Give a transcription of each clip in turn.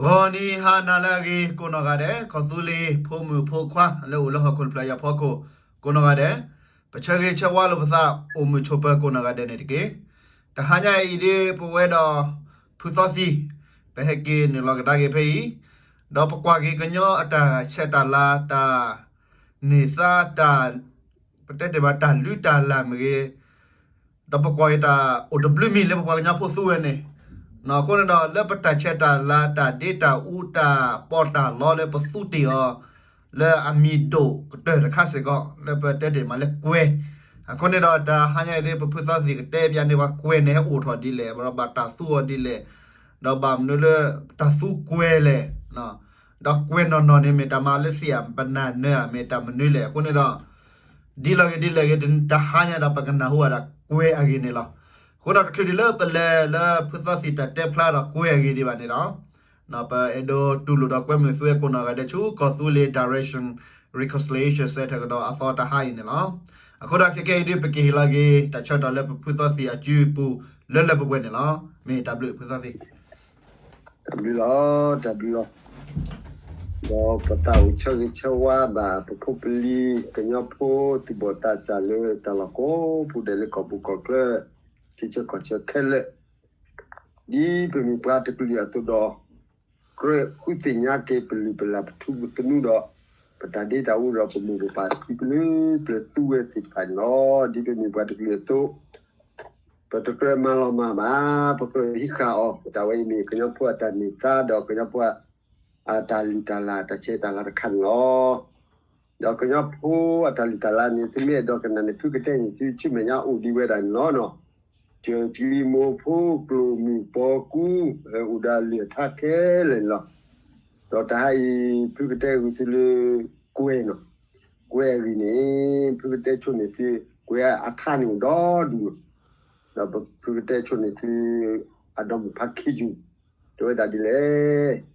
ဂီၤနံၤဟါနၤလၢအဂ့ၤ ကိးနီၢ်ဂၤဒဲး, ကီၢ်သူလ့ၤဖိမုၣ်ဖိခွါလၢအိၣ်လၢဟီၣ်ခိၣ်တဖျၢၣ်အံၤအဖီခိၣ် ကိးနီၢ်ဂၤဒဲး, ပဆၢဂ့ၤဆၢဝါလိာ်ပသး အိၣ်မုာ်ဆိးပၢၤကိးနီၢ်ဂၤဒဲးန့ၣ်တက့ၢ်. တဟါညါအံၤဒ်ပဝဲဒီး ဖုသီသံၣ် ပဟဲက့ၤနုာ်လီၤကဒါက့ၤဖဲအံၤ, ဒီးပကွၢ်က့ၤကညီအတၢ်ဆဲးတၢ်လၤ တၢ်န့ၢ်သါ တၢ် ပတဲတ့ၢ်ဘၣ်တၢ်လုၢ်တၢ်လၢ်မ့ၢ်ဂ့ၤ, ဒီးပကွၢ်က့ၤတၢ်အိၣ်တဘျုးမံၤလၢပပှၤကညီဖိသူဝဲန့ၣ်, အဃိန့ၣ်ဒီး လၢပတၢ်ဆဲးတၢ်လၤ တၢ်ဒ့တၢ်အူ တၢ်ပီးတၢ်လီလၢပသူတ့ၢ်အီၤ လၢအမံၤဒိၣ်ကတၢၢ်တခါစ့ၢ်ကီး လၢပတဲတ့ၢ်မးလၢကွဲၤ, အဃိန့ၣ်ဒီး တဟါညါအံၤဒ် ပဖုသီသံၣ်ကတဲပျးန့ၢ်ပှၤကွဲၤန့ၣ် ဟဲအိၣ်ထီၣ်ဒ်လဲၣ်, ဒီးဘၣ်တၢ်သူအီၤဒ်လဲၣ်, ဒီးဘၣ်မနုၤလၢတၢ်သူကွဲၤလဲၣ် ဒီးကွဲၤနီၢ်နီၢ်န့ၣ် မ့ၢ်တၢ်မၤလၢသ့ၣ်ဧါ, ပနာ်နၢၤဧါ, မ့ၢ်တၢ်မနုၤလဲၣ်. အဃိန့ၣ်ဒီး ဒ်လဲၣ်ဂ့ၤဒ်လဲၣ်ဂ့ၤ တဟါညါဒီး ပကနၢ်ဟူဘၣ်ဒီးကွဲၤအဂ့ၢ်န့ၣ်လီၤ. အဃိဒီးတချုးဒံးလၢပလဲၤလၢဖုသီသံၣ်တၢ်တဲဖျါဒီးကွဲၤအဂ့ၢ်ဒံးဘၣ်န့ၣ်ဒီး ပအဲၣ်ဒိးတူၢ်လိာ်ဒီးကွဲမုာ်သုဝဲကိးနီၢ်ဂၤဒဲးဆူ ကီၢ်သူလ့ၤ Direction Reconciliation Center ကဒီးအသီတဟါအံၤန့ၣ်လီၤ. အဃိဒီးခဲကနံၣ်အံၤဒ် ပကဟ့ၣ်လီၤက့ၤ တၢ်ဆၢကတီၢ်လၢပဖုသီသံၣ်အစုပူၤ လၢလၢပှဲၤပှဲၤန့ၣ်လီၤ. မ့ၢ်တၢ်ဘျုးဖုသီသံၣ် တၢ်ဘျုးလီၤ, တၢ်ဘျုးလီၤ. ဒီးပသးအိၣ်ဆၢဂ့ၤဆၢဝါဘၣ် ပဖိပလံၤကညီဖိ သူၣ်ဘီၣ်သးစၢ်လၢတၢ်လီၢ်ကိးပူၤဒဲးလၢကီၢ်ပူၤကီၢ်ချၢ ထံဆၢကီၢ်ဆၢခဲလၢာ်, ဒ်ပမ့ၢ်ပှၤတကလုာ်အသိးဒီး ကြၢးဃုသ့ၣ်ညါက့ၤပလုၢ်ပလၢ်ပထူပသနူဒီး ပတၢ်ဒ့တၢ်အူဒီးပမိၢ်ပပၢ်တဖုပျၢၤပျၢၤသူဝဲသ့ၣ်တဖၣ်န့ၣ်လီၤ. ဒ်ပမ့ၢ်ပှၤတကလုာ်အသိး ပတကြၢးမၤလီၤမၢ်ဘၣ်, ပကြၢးဟံးဃာ်အီၤ, တၢ်ဝဲအံၤမ့ၢ်ကညီဖိအတၢ်န့ၢ်သါဒီးကညီဖိအတၢ်လုၢ်တၢ်လၢ် တၢ်ဆဲးတၢ်လၤတခါန့ၣ်လီၤ. ဒီးကညီဖိအတၢ်လုၢ်တၢ်လၢ်န့ၣ် သုမ့ၢ်အဲၣ်ဒိးကနၣ်န့ၣ် ဖုကတဲန့ၣ် သုဆူမဲာ်ညါအိၣ်ဒံးဝဲဒၣ်န့ၣ်လီၤ. ကၢၢ်ကလံၤမိၢ်ဖိကျိၣ်မုၢ်ပီကူ အိၣ်ဒီးအလုၢ်အထါခဲလၢာ်န့ၣ်လီၤ. ဒီးတဟါအံၤ ဖုကတဲဂုာ်သုလၢကွဲၤန့ၣ်, ကွဲၤအဂ့ၢ်န့ၣ် ဖုကတဲဆိန့ၢ်သု ကွဲၤအထါန့ၣ်အိၣ်ဒီဒူၣ်လီၤ. ဒီးဖုကတဲဆိန့ၢ်သု အဒီမုၣ်ဖးခံယူၢ် တဲဝဲဒၣ်ဒ်လဲၣ်.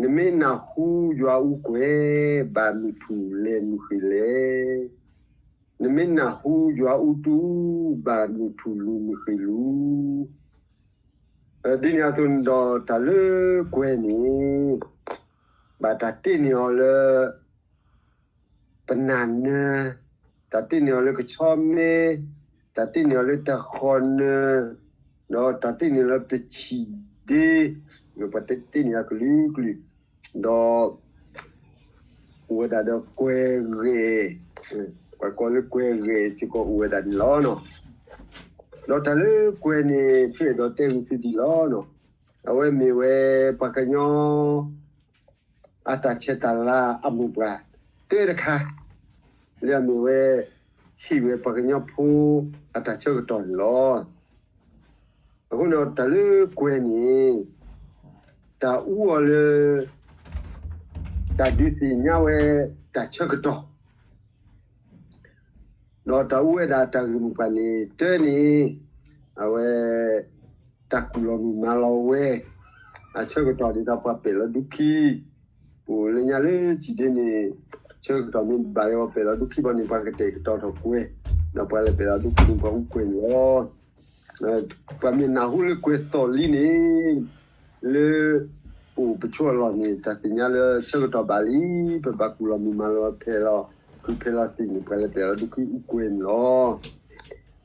နမ့ၢ်နၢ်ဟူယွၤအူကွဲၤ ဘၣ်မုၢ်ထူၣ်လဲၤမုၢ်ဃ့ၢ်လဲၤ, နမ့ၢ်နၢ်ဟူယွၤအူတူၢ် ဘၣ်မုၢ်ထူၣ်လူၤမုၢ်ဃ့ၢ်လူၤ. ဒ်န့ၣ်အသိးန့ၣ်ဒီး တၢ်လၢကွဲၤန့ၣ် ဘၣ်တၢ်တ့န့ၢ်အီၤလၢ ပနာ်နၢၤ, တၢ်တ့န့ၢ်အီၤလၢကဆီမဲ, တၢ်တ့န့ၢ်အီၤလၢတၢ်ဃီနၢၤ, ဒီးတၢ်တ့န့ၢ်အီၤလၢပဆံၣ်ဒ့, ပှၤတ့န့ၢ်အီၤကလုာ်ကလုာ်, ဒီး အိၣ်ဝဲဒၣ်ဒီးကွဲၤဂဲၤ, ပှၤကိးလၢကွဲၤဂဲၤစ့ၢ်ကီးအိၣ်ဝဲဒၣ်န့ၣ်လီၤ. ဒီးတၢ်လၢကွဲၤန့ၣ် ဖုအဲၣ်ဒိးတဲဂုာ်သုဒ်လီၤ. အဝဲမ့ၢ်ဝဲပှၤကညီ အတၢ်ဆဲးတၢ်လၤအမိၢ်ပှၢ် တဲတခါ လၢအမ့ၢ်ဝဲ ဟ့ၣ်ဝဲပှၤကညီဖိအတၢ်ဆၢကတီၢ်န့ၣ်လီၤ. အဃိန့ၣ် တၢ်လၢကွဲၤန့ၣ် တၢ်အူအီၤလၢ တၢ်ဒုးသ့ၣ်ညါဝဲတၢ်ဆၢကတီၢ် ဒီးတၢ်အူဝဲဒၣ်တၢ်ဂ့ၢ်မိၢ်ပှၢ်န့ၣ် တၢန့ၣ် အဝဲ တၢ်ကူၣ်လီၤမုၢ်မၤလီၤဝဲ အဆၢကတီၢ်ဒ်သိးပှၤပဲာ်လီၤဒူခံ ပအိၣ်လၢညါလၢထံၣ်ဒ့န့ၣ် ဆၢကတီၢ်မ့ၢ်ဘၣ်ယီၤပဲာ်လီၤဒူခံဘၣ်န့ၣ် ပှၤကတဲာ်ကတီၤထီၣ်ကွဲၤ, ဒီးပှၤလဲၤပဲာ်လီၤဒူခံန့ၣ် ပှၤအူကွဲၤန့ၣ်လီၤ. ပှၤမ့ၢ်နၢ်ဟူလၢကွဲၤသီၣ်လံန့ၣ် လၢ ပအိၣ်ပဆိးအလီၢ်န့ၣ် တၢ်သ့ၣ်ညါလၢဆၢကတီၢ်ဘၣ်လံ, ပဘၣ်ကူၣ်လီၤမုၢ်မၤလီၤဖဲးလီၤခုဖဲးလီၤသ့ၣ်န့ၣ် ပှၤလဲၤပဲာ်လီၤဒူခံအူကွဲၤန့ၣ်လီၤ.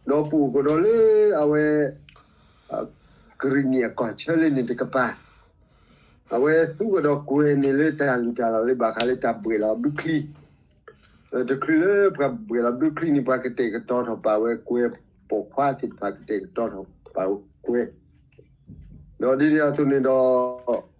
ဒီးပအိၣ်ကဒီးလၢအဝဲ ကရံၣ်နံၣ်အခီၣ်ဆၢလၢန့ၣ်တကပၤ, အဝဲသူကဒီးကွဲၤန့ၣ်လၢတၢ်လုၢ်တၢ်လၢ်လၢဘၣ်ဃးလၢတၢ်ဘှဲၣ်လီၤဘုချံ, တချုးလၢပှၤဘှဲၣ်လီၤဘုချံန့ၣ် ပှၤကတဲာ်ကတီၤထီၣ်ပာ်ဝဲကွဲၤပိာ်ခွါသ့ၣ်တဖၣ်ကတဲာ်ကတီၤထီၣ်ပာ်ဝဲကွဲၤ, ဒီးဒ်န့ၣ်အသိးန့ၣ်ဒီး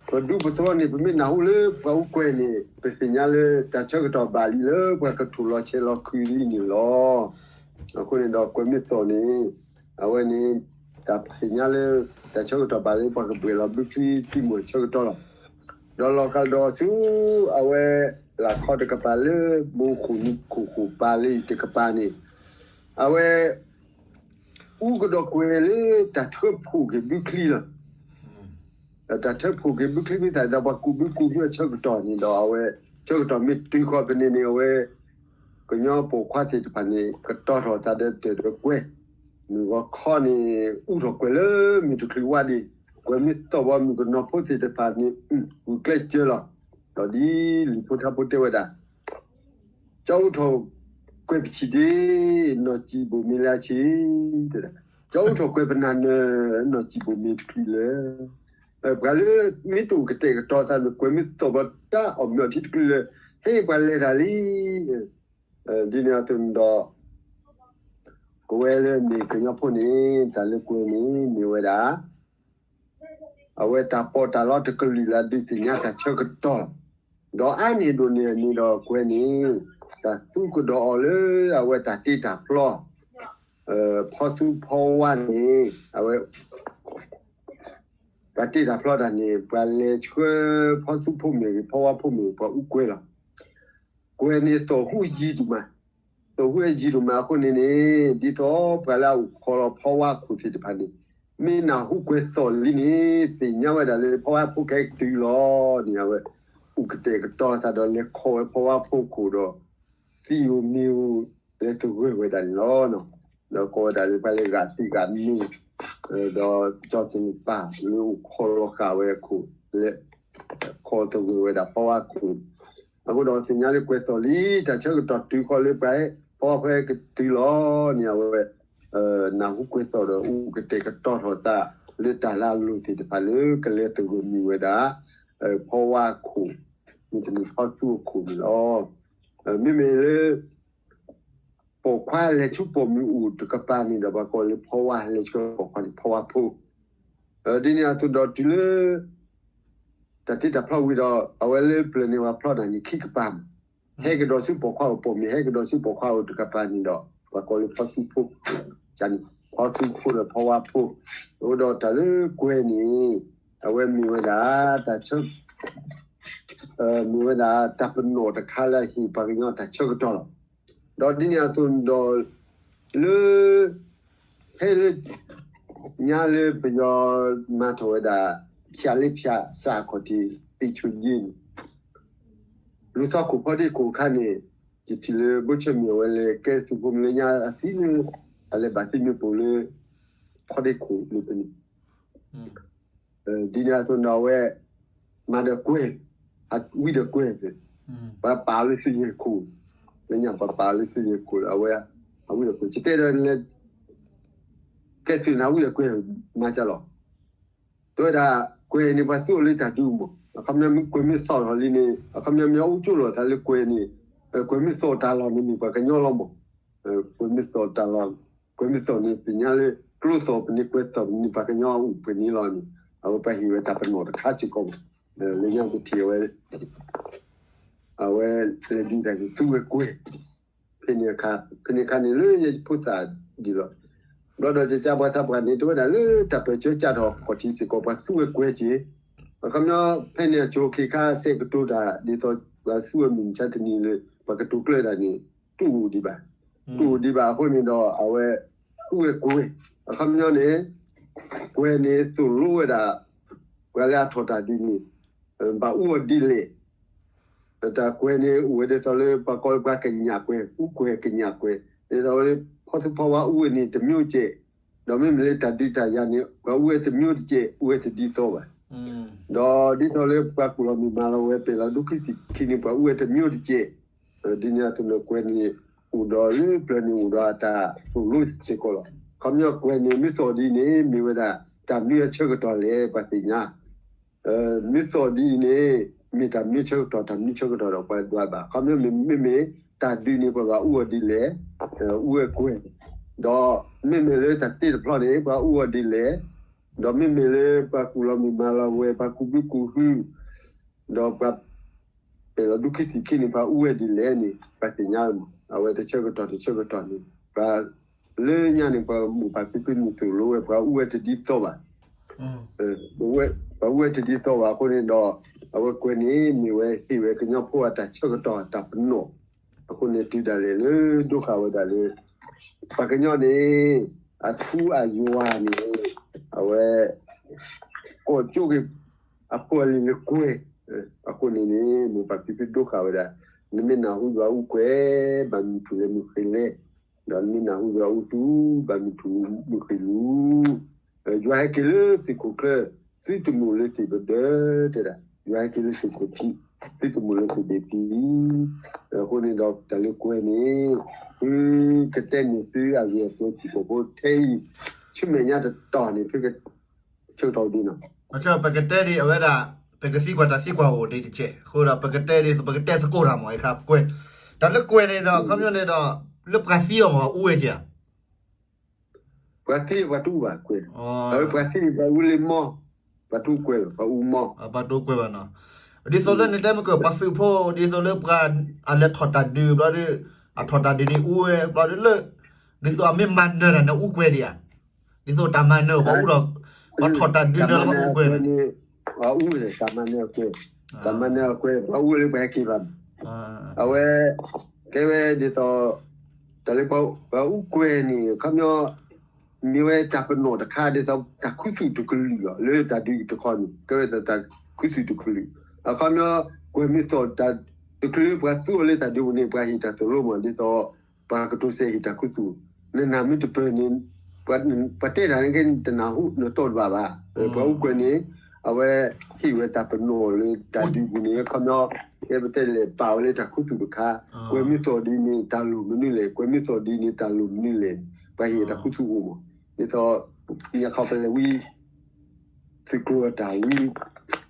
ပဒူပသဝီန့ၣ် ပမ့ၢ်နၢ်ဟူလၢပှၤအူကွဲၤန့ၣ် ပသ့ၣ်ညါလၢတၢ်ဆၢကတီၢ်ဘၣ်လံလၢပှၤကထိၣ်လီၤဆဲးလီၤခုလံန့ၣ်လီၤ. အဃိန့ၣ်ဒီးကွဲၤမ့ၢ်သီၣ်န့ၣ် အဝဲန့ၣ် တၢ်ပသ့ၣ်ညါလၢ တၢ်ဆၢကတီၢ်ဘၣ်လၢပှၤကဘှဲၣ်လီၤဘုချံသံမုၢ်ဆၢကတီၢ်လီၤ. ဒီးလီၤကဒီးဆူ အဝဲ လၢခီတကပၤလၢ ဘိခိၣ်နူခိၣ်ဃိၣ်ပၤလၢတကပၤန့ၣ် အဝဲ အူကဒီးကွဲၤလၢတၢ်ထၢဖှိၣ်က့ၤဘုချံလီၤ. တၢ်ထၢဖှိၣ်က့ၤဘုချံမ့ၢ်သးဒီးပှၤကူးဘုကူးဘုအဆၢကတီၢ်န့ၣ်ဒီး အဝဲ ဆၢကတီၢ်မ့ၢ်တုၤဃီၤဖဲန့ၣ်န့ၣ် အဝဲ ကညီပိာ်ခွါသ့ၣ်တဖၣ်န့ၣ် ကတီၤထီၣ်သးဒီးတၢ်ဒီးကွဲၤ, မုၢ်ဂီၤခီန့ၣ် အူထီၣ်ကွဲၤလၢမုၢ်တချုးဝါဒံး ကွဲၤမ့ၢ်သီၣ်ဘီမုၣ်ကနီၤဖိသ့ၣ်တဖၣ်န့ၣ် ဂုာ်ကျဲးစၢးလီၤ. ဒီးဒ်လံာ်ဖိထါဖိတဲဝဲဒၣ် ကၠီအိၣ်ထီၣ်ကွဲၤပဆံးဒ့ နီၢ်စံၣ်ဘိၣ်မ့ၤလၢအဆံး, ကၠီအိၣ်ထီၣ်ကွဲၤပနၢ်နၢၤ နီၢ်စံၣ်ဘိၣ်မ့ၤတချုးလၢ ပှၤလၢမ့ၢ်တအိၣ်ကတဲာ်ကတီၤသးန့ၣ် ကွဲၤမ့ၢ်သီၣ်ဘီတၢ်အီၣ်မ့ၤအီထံတချုးလၢ ဟ့ၣ်ပှၤလဲၤတၢ်လံ. ဒ်န့ၣ်အသိးန့ၣ်ဒီး ပဝဲလၢမ့ၢ်ကညီဖိန့ၣ် တၢ်လၢကွဲၤန့ၣ်မ့ၢ်ဝဲဒၣ် အဝဲတၢ်ပီးတၢ်လီတကလုာ်လၢဒုးသ့ၣ်ညါတၢ်ဆၢကတီၢ်, ဒီးအါန့ၢ်ဒိၣ်န့ၢ်န့ၣ်ဒီးကွဲၤန့ၣ် တၢ်သူကဒီးအီၤလၢအဝဲတၢ်တ့တၢ်ဖျီ, ဖီသူဖီဝါန့ၣ် အဝဲ တၢ်တ့တၢ်ဖျီတၢ်န့ၣ် ပှၤလဲၤဆှၢဖီသူဖိမ့ၢ်ဂ့ၤ ဖီဝါဖိမ့ၢ်ဂ့ၤ ပှၤအူကွဲၤလီၤ. ကွဲၤန့ၣ်သီၣ်ဟူးယံၤဒိၣ်မး, သီၣ်ဟူးယံၤဒိၣ်မးအဃိန့ၣ်န့ၣ် ဒ်သိးပှၤလၢအအိၣ်ခိးလီၤဖီဝါခိၣ်သ့ၣ်တဖၣ်န့ၣ် မ့ၢ်နၢ်ဟူကွဲၤသီၣ်လံန့ၣ် သ့ၣ်ညါဝဲဒၣ်လၢဖီဝါဖိခဲကတုၤလီၤန့ၣ် အဝဲ အိၣ်ကတဲာ်ကတီၤသးဒီးလဲၤခိးဝဲဖီဝါဖိခိၣ်ဒီး သံၣ်ဧိၤမ့ၤဧိၤ လဲၤသဂၢၢ်ဝဲဒၣ်န့ၣ်လီၤ. ဒီးကိးဝဲဒၣ်လၢပှၤလၢဂာ်သံဂာ်မ့ၤ ဒီးကၠီသနူပၢ်လၢအိၣ်ခိးလီၤဃာ်ဝဲအခိၣ် လဲၤခိးသဂၢၢ်ဝဲဒၣ်ဖီဝါခိၣ် အဃိဒီးသ့ၣ်ညါလၢကွဲၤသီၣ်လံ တၢ်ဆၢကတီၢ်တုၤဃီလၢပှၤဖီဝါဖိကတုၤလီၤန့ၣ် အဝဲ နၢ်ဟူကွဲၤသီၣ်ဒီးအိၣ်ကတဲာ်ကတီၤထီၣ်သးလၢတၢ်လၢအလိၤသ့ၣ်တဖၣ်လၢကလဲၤသဂၢၢ်မ့ၢ်ဝဲဒၣ် ဖီဝါခိၣ် မ့တမ့ၢ်ဖီသူအခိၣ်န့ၣ်လီၤ. မ့မ့ၢ်လၢ ပိာ်ခွါလဲၤဆူပိာ်မုၣ်အိၣ်တကပၤန့ၣ်ဒီး ပှၤကိးလၢဖီဝါ လဲၤဆူပိာ်ခွါန့ၣ် ဖီဝါဖိ, ဒ်န့ၣ်အသိးဒီးတုၤလၢ တၢ်တ့တၢ်ဖျီဝံၤဒီး အဝဲလၢပျၢၤန့ၣ်ပှၤဖျီတၢ်န့ၣ်ခံကပၤမး, ဟဲကဒီးဆူပိာ်ခွါအိၣ် ပိာ်မုၣ်ဟဲကဒီးဆူပိာ်ခွါအိၣ်တကပၤန့ၣ်ဒီး ပှၤကိးလၢဖီသူဖိ, ဖီသူဖိဒီးဖီဝါဖိ, အဃိဒီးတၢ်လၢကွဲၤန့ၣ် အဝဲမ့ၢ်ဝဲဒၣ် တၢ်ဆၢ မ့ၢ်ဝဲဒၣ်တၢ်ပနီၣ်တခါလၢအဟ့ၣ်ပှၤကညီတၢ်ဆၢကတီၢ်လီၤ. ဒီးဒ်န့ၣ်အသိးဒီး လၢ ဖဲလၢ ညါလၢပယီၤမၤထီၣ်ဝဲဒၣ် ဖၠးလ့ဖၠးစးအခီၣ်ထံး ပ့းဆိယ့န့ၣ် လူၤသီခိၣ်ဖီဒ့ခိၣ်အခါန့ၣ် ယထံၣ်လၢဘိဆၢမုၢ်အဝဲလဲၤကဲသုးဖိမုၢ်လၢညါအသံလၢ အလဲၤဘၣ်သံမ့ၢ်ပိာ်လၢ ဖီဒ့ခိၣ်လၢပန့ၣ် ဒ်န့ၣ်အသိးဒီးအဝဲ မၤဒီးကွဲၤ, ဝံဒီးကွဲၤ, ပှၤပာ်လၢသုးယဲၢ်ခိၣ်, လၢညါပှၤပာ်လၢသုးယဲၢ်ခိၣ်လၢအဝဲ အဝံဒီးကွဲၤ ယတဲဒီးလဲၤ ကဲသုးန့ၣ် ဝံဒီးကွဲၤ မၤကလီၤ. တဲဝဲဒၣ် ကွဲၤန့ၣ် ပှၤသူအီၤလၢတၢ်ဒုးမး, အခီပညီမ့ၢ်ကွဲၤမ့ၢ်သီၣ်ထီၣ်လံန့ၣ် အခီပညီမ့ၢ်အအိၣ်ကၠိလီၤသးလၢကွဲၤန့ၣ် ကွဲၤမ့ၢ်သီၣ်တၢ်လီၢ်န့ၣ်မ့ၢ်ပှၤကညီလီၤမး, ကွဲၤမ့ၢ်သီၣ်တၢ်လီၢ်, ကွဲၤမ့ၢ်သီၣ်န့ၣ် သ့ၣ်ညါလၢ ကျိသီၣ်ပန့ၣ် ကွဲၤသီၣ်ပန့ၣ် ပှၤကညီအအိၣ်ပှဲၤန့ၣ်လီၤန့ၣ် အဝဲပှၤဟ့ၣ်ဝဲတၢ်ပနီၣ်တခါစ့ၢ်ကီးမး, လၢညါတထံၣ်အဝဲ အဝဲလဲၤဒုးတၢ်န့ၣ် သူဝဲကွဲၤ, ဖဲန့ၣ်အခါ ဖဲန့ၣ်အခါန့ၣ်လၢယဖိသၣ်ဒ်လီၤ. ဘျီဒီးကကါပှၤသးပှၢ်န့ၣ် တဲဝဲဒၣ်လၢတၢ်ပၢၢ်ဆၢကၢ်ထီၣ်ခီၣ်ထံးစ့ၢ်ကီး ပှၤသူဝဲကွဲၤက့ၤ, အခီပညီ ဖဲန့ၣ်အကၠိၤခ့ခါစဲးကတိၤတၢ် ဒ်သိးပှၤသူဝဲမုၢ်မဆါတနံၤလၢ ပှၤကတိၤကျၢၢ်တၢ်န့ၣ် တအိၣ်ဒံးဘၣ်, တအိၣ်ဒံးဘၣ်အဃိန့ၣ်ဒီး အဝဲသူဝဲကွဲၤ, အခီပညီန့ၣ် ကွဲၤန့ၣ်သိၣ်လိဝဲဒၣ် ပှၤလၢအထီၣ်တၢ်ဒုးန့ၣ် ဘၣ်အူအီၤဒ်လဲၣ် တၢ်ကွဲၤန့ၣ် အိၣ်ဝဲဒ်သိးလၢပှၤကိးလၢပှၤကညးကွဲၤ, အူကွဲၤကညးကွဲၤ, ဒ်သိးလၢ ဖီသူဖီဝါအူဝဲန့ၣ် တစ်မျိုးကဲး, ဒီးမ့မ့ၢ်လၢတၢ်ဒုးတၢ်ယၤန့ၣ် ပှၤအူဝဲတစ်မျိုးတကဲး, အူဝဲတဒ်သိးဘၣ်. ဒီးဒ်သိးလၢပှၤကူၣ်လီၤမုၢ်မၤလီၤဝဲပဲာ်လီၤဒူၣ်ခံသံၣ်ခံန့ၣ် ပှၤအူဝဲတစ်မျိုးတကဲး, ဒ်န့ၣ်အသိးန့ၣ် ကွဲၤန့ၣ်အိၣ်ဒီးလၢပျၢၤန့ၣ်အိၣ်ဒီးအတၢ်သိၣ်လိစ့ၢ်ကီးလီၤ. ခီပညီကွဲၤန့ၣ် မ့ၢ်သီၣ်ဒ်န့ၣ် မ့ၢ်ဝဲဒၣ် တၢ်မနုၤအဆၢကတီၢ်လဲၣ် ပှၤသ့ၣ်ညါ မ့ၢ်သီၣ်ဒ်အံၤန့ၣ် မ့ၢ်တၢ်မနုၤဆၢကတီၢ် တၢ်မနုၤဆၢကတီၢ်ဒီးပှၤဒွးဘၣ်. ခီပညီမ့မ့ၢ် တၢ်ဒုးန့ၣ် ပှၤဘၣ်အူအီၤဒ်လဲၣ်, အူဝဲကွဲၤ, ဒီးမ့မ့ၢ်လၢတၢ်တ့တဖျီန့ၣ် ပှၤအူအီၤဒ်လဲၣ်, ဒီးမ့မ့ၢ်လၢပှၤကူၣ်လီၤမုၢ်မၤလီၤဝဲ ပှၤကူၣ်ဘုကူၣ်ဟု ဒီးပှၤ ပဲာ်လီၤဒူၣ်ခံသံၣ်ခံန့ၣ် ပှၤအူဝဲဒ်လဲၣ်န့ၣ် ပှၤသ့ၣ်ညါမး. အဝဲတဆၢကတီၢ်တဆၢကတီၢ်န့ၣ် ပှၤလၢညါန့ၣ် ပှၤမိၢ်ပၢ်ဖံဖုန့ၣ်သိၣ်လိဝဲ ပှၤအူဝဲတဒ်သိးဘၣ်. ပှၤအူဝဲတဒ်သိးဘၣ်အဃိန့ၣ်ဒီး အဝဲကွဲၤန့ၣ် မ့ၢ်ဝဲဟ့ၣ်ဝဲကညီဖိအတၢ်ဆၢကတီၢ်အတၢ်ပနီၣ် အဃိန့ၣ်တုၤဒၣ်လဲာ်လၢဒိဃာ်ဝဲဒၣ်လၢ ပှၤကညီန့ၣ် အထူအယွၤန့ၣ် အဝဲ ကိးကၠိက့ၤ အဖိအလံၤလၢကွဲၤ, အဃိန့ၣ်န့ၣ် မိၢ်ပၢ်ဖံဖုဒိဃာ်ဝဲဒၣ် နမ့ၢ်နၢ်ဟူယွၤအူကွဲၤ ဘၣ်မုၢ်ထူၣ်လဲၤမုၢ်ဃ့ၢ်လဲၤ, ဒီးနမ့ၢ်နၢ်ဟူယွၤအူတူၢ် ဘၣ်မုၢ်ထူၣ်မုၢ်ဃ့ၢ်လူၤ, ယွၤဟဲက့ၤလၢသ့ၣ်ခိၣ်ချၢ သုတမုာ်လၢသုးပဒၢတဲဒၣ်, ယွၤဟဲက့ၤလၢသုးခိၣ်ထံး, သုတမုာ်လၢသုးဒ့ဖံ, အဃိန့ၣ်ဒီးတၢ်လၢကွဲၤန့ၣ် ဖုကတဲန့ၢ်သုအဂ့ၢ်အကျိၤ ထံဖိကီၢ်ဖိထဲအံၤ, ဆူမဲာ်ညါတတီၤန့ၣ် ဖုကဆၢကတီၢ်ဒ်နီၤ, ပကတဲဒ်အဝဲဒၣ် ပကသံကွၢ်တၢ်သံကွၢ်အိၣ်ဒံးတကဲး, အဃိဒီးပကတဲဒ်သိး ပကတဲသကိးတၢ်မ့ၢ်အခါကွဲၤ, တၢ်လၢကွဲၤန့ၣ်ဒီး ခီပညီန့ၣ်ဒီး လၢပှၤသံအီၤမ့ၢ်အူဝဲက့ၤဧါ ပှၤသံပှၤတအူဘၣ်ကွဲၤ, ပှၤသံန့ၣ်ပှၤအူလၢမီ, ပှၤတအူကွဲၤဘၣ် ပှၤအူမီ, ပှၤတအူကွဲၤဘၣ်နီၤ, ဒ်သိးလၢနတဲမ့ၢ်ကၢၢ် ပှၤသုးဖိ ဒ်သိးလၢပှၤအလဲၤထီၣ်တၢ်ဒုးဘျီဒီး အထီၣ်တၢ်ဒုးန့ၣ်အူဝဲ ဘျီဒီးလၢ ဒ်သိးအမ့ၢ်မၤနၢၤတၢ်န့ၣ်အူကွဲၤဒံးဧါ, ဒ်သိးတၢ်မၤနၢၤပှၤအူဒီး ပှၤထီၣ်တၢ်ဒုးနၢၤလၢပှၤအူကွဲၤန့ၣ် အူဝဲတၢ်မၤနၢၤအကွဲၤ, တၢ်မၤနၢၤအကွဲၤ ပှၤအူဝဲလၢပှၤဟဲက့ၤဘၣ်, အဝဲ ကဲဝဲဒ်သိး တၢ်လၢပှၤအူကွဲၤန့ၣ် ခီပညီ မ့ၢ်ဝဲတၢ်ပနီၣ်တခါဒ်သိး တၢ်ခူသူၣ်တကလုာ်လီၤ လၢတၢ်ဒုးတခီန့ၣ် ကဲဝဲဒ်သိးတၢ်ခူသူၣ်တကလုာ်, အခီပညီ ကွဲၤမ့ၢ်သီၣ်တၢ်တကလုာ် ပှၤသူအီၤလၢတၢ်ဒုးပူၤန့ၣ် ပှၤဟ့ၣ်တၢ်သိၣ်လိမး ဒ်သိး ပှၤကတိၤစဲးဟ့ၣ်တၢ်ခူသူၣ်, နနၢ်မ့ၢ်တပၢၢ်န့ၣ် ပှၤတဲတၢ်န့ၣ်က့ နတနၢ်ဟူနတီၢ်တဘၣ်ဘၣ်, ပှၤအူကွဲၤန့ၣ် အဝဲဟ့ၣ်ဝဲတၢ်ပနီၣ်လၢတၢ်ဒုးပူၤန့ၣ် ခီပညီ ကဲပတဲလဲၣ် ပာ်ဝဲလၢတၢ်ခူသူၣ်တခါ, ကွဲၤမ့ၢ်သီၣ်ဒ်န့ၣ် တၢ်လိၣ်မနုၤလဲၣ်, ကွဲၤမ့ၢ်သီၣ်ဒ်န့ၣ် တၢ်လိၣ်မနုၤလဲၣ်န့ၣ် ပှၤဟ့ၣ်တၢ်ခူသူၣ်အိၣ်မး, ဒ်သိး ညါခီပလဲၤဝံ သုးကျိၤအတၢ်ဝံ ဝံကျိသၣ်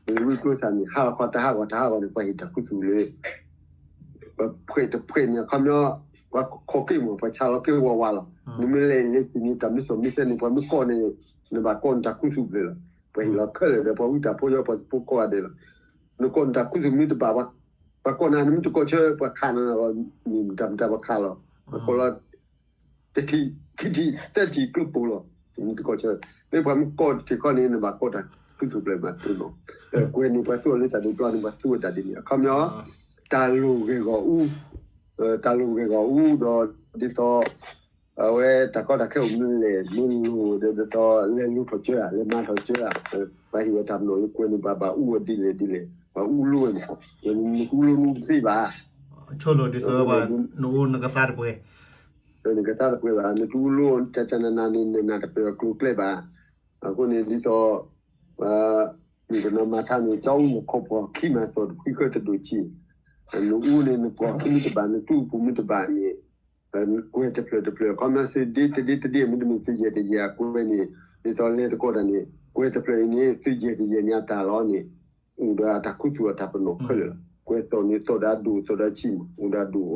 န့ၣ် ဟးလီၤခီတၢ်ဟးဂီၤတၢ်ဟးဂီၤန့ၣ် ပှၤဟ့ၣ်တၢ်ခူသူၣ်လၢ ပှၤဖှဲးတဖှဲးန့ၣ် အခီပညီ ပှၤခိးက့ၢ်မး ပှၤဆါလီၤက့ၢ်ဝးဝးလီၤ. နမ့ၢ်လဲၤလဲၤဆ့န့ၣ် တၢ်မ့ၢ်စီၣ်မ့ၢ်စဲန့ၣ် ပှၤမ့ၢ်ကိးန့ၣ် နဘၣ်ကိးနတၢ်ခူသူၣ်ဖျၢၣ်လီၤ. ပှၤဟ့ၣ်လီၤခဲလၢာ်ဒီး ပှၤဝံတၢ်ဖိယီၤ ပှၤသးဖိကိးဂၤဒဲးလီၤ. နကိးနတၢ်ခူသူၣ်မ့ၢ်တဘၣ် ပှၤကိးနၤ နမ့ၢ်တကိးဆၢ ပှၤခးနၤလီၤ မ့ၢ်မတၤမတၤပှၤခးလီၤ. ပှၤကိးလီၤ တထံၣ် ခံထံၣ် သၢထံၣ်ကျိပိာ်လီၤ. နတကိးဆၢ မ့ၢ်ပှၤမ့ၢ်ကိးတထံၣ်ခီန့ၣ် နဘၣ်ကိးတၢ်ခူသူၣ်ဖျၢၣ်မး တိၢ်နီၣ်. ကွဲၤန့ၣ် ပှၤသူအီၤလၢတၢ်ဒုးဘျီန့ၣ် ပှၤသူဝဲတၢ်ဒ်န့ၣ် အခီပညီ တၢ်လိၣ်ဂဲၤဂီၢ်အူ တၢ်လိၣ်ဂဲၤဂီၢ်အူဒီး ဒ်သိး အဝဲတၢ်ကီတၢ်ခဲအိၣ်မနုၤလဲၣ် မ့ၢ်လိၣ်ဒီး ဒ်သိးလဲၤလူၤထီၣ်ကၢဧါ လဲၤမၤထီၣ်ကၢဧါ. ပှၤဟ့ၣ်ဝဲတၢ်ပနီၣ်လၢကွဲၤန့ၣ် ပှၤဘၣ်အူအီၤဒ်လဲၣ်ဒ်လဲၣ် ပှၤအူလိဝဲန့ၣ် နအူလိနအူတသ့ဘၣ်. ဆိလိာ်ဒ်သိး နအူနကသါတပှဲၤ နကသါတပှဲၤဘၣ် နတအူလိ ကကနနၤန့ၣ် နနၢ်တပၢၢ်အကျိၤအကျဲဘၣ်. အဃိန့ၣ်ဒ်သိး ပှၤမုၣ်ကနီၤမၤထါန့ၣ် ကၠီအူမ့ၢ်ခီပှီၢ်ခံမး သီၣ်တခွံဃၢတဒိၣ်ဆံး, နအူန့ၣ် နပှီၢ်ခံမ့ၢ်တဘၣ် နတူၢ်ပူၤမ့ၢ်တဘၣ်န့ၣ် ကွဲၤတဖျၢၣ်တဖျၢၣ် ခီပညီသုဒ့တဒ့တဒ့ မ့တမ့ၢ်သုယဲၢ်တယဲၢ်အကွဲၤန့ၣ် ဒ်သိးလဲၤသကိးတၢ်န့ၣ် ကွဲၤတဖျၢၣ်အံၤန့ၣ် သုယဲၢ်တယဲၢ်န့ၣ်အတၢ်လီၤန့ၣ် အိၣ်ဒီးအတၢ်ခူသူၣ်အတၢ်ပနီၣ်ခဲ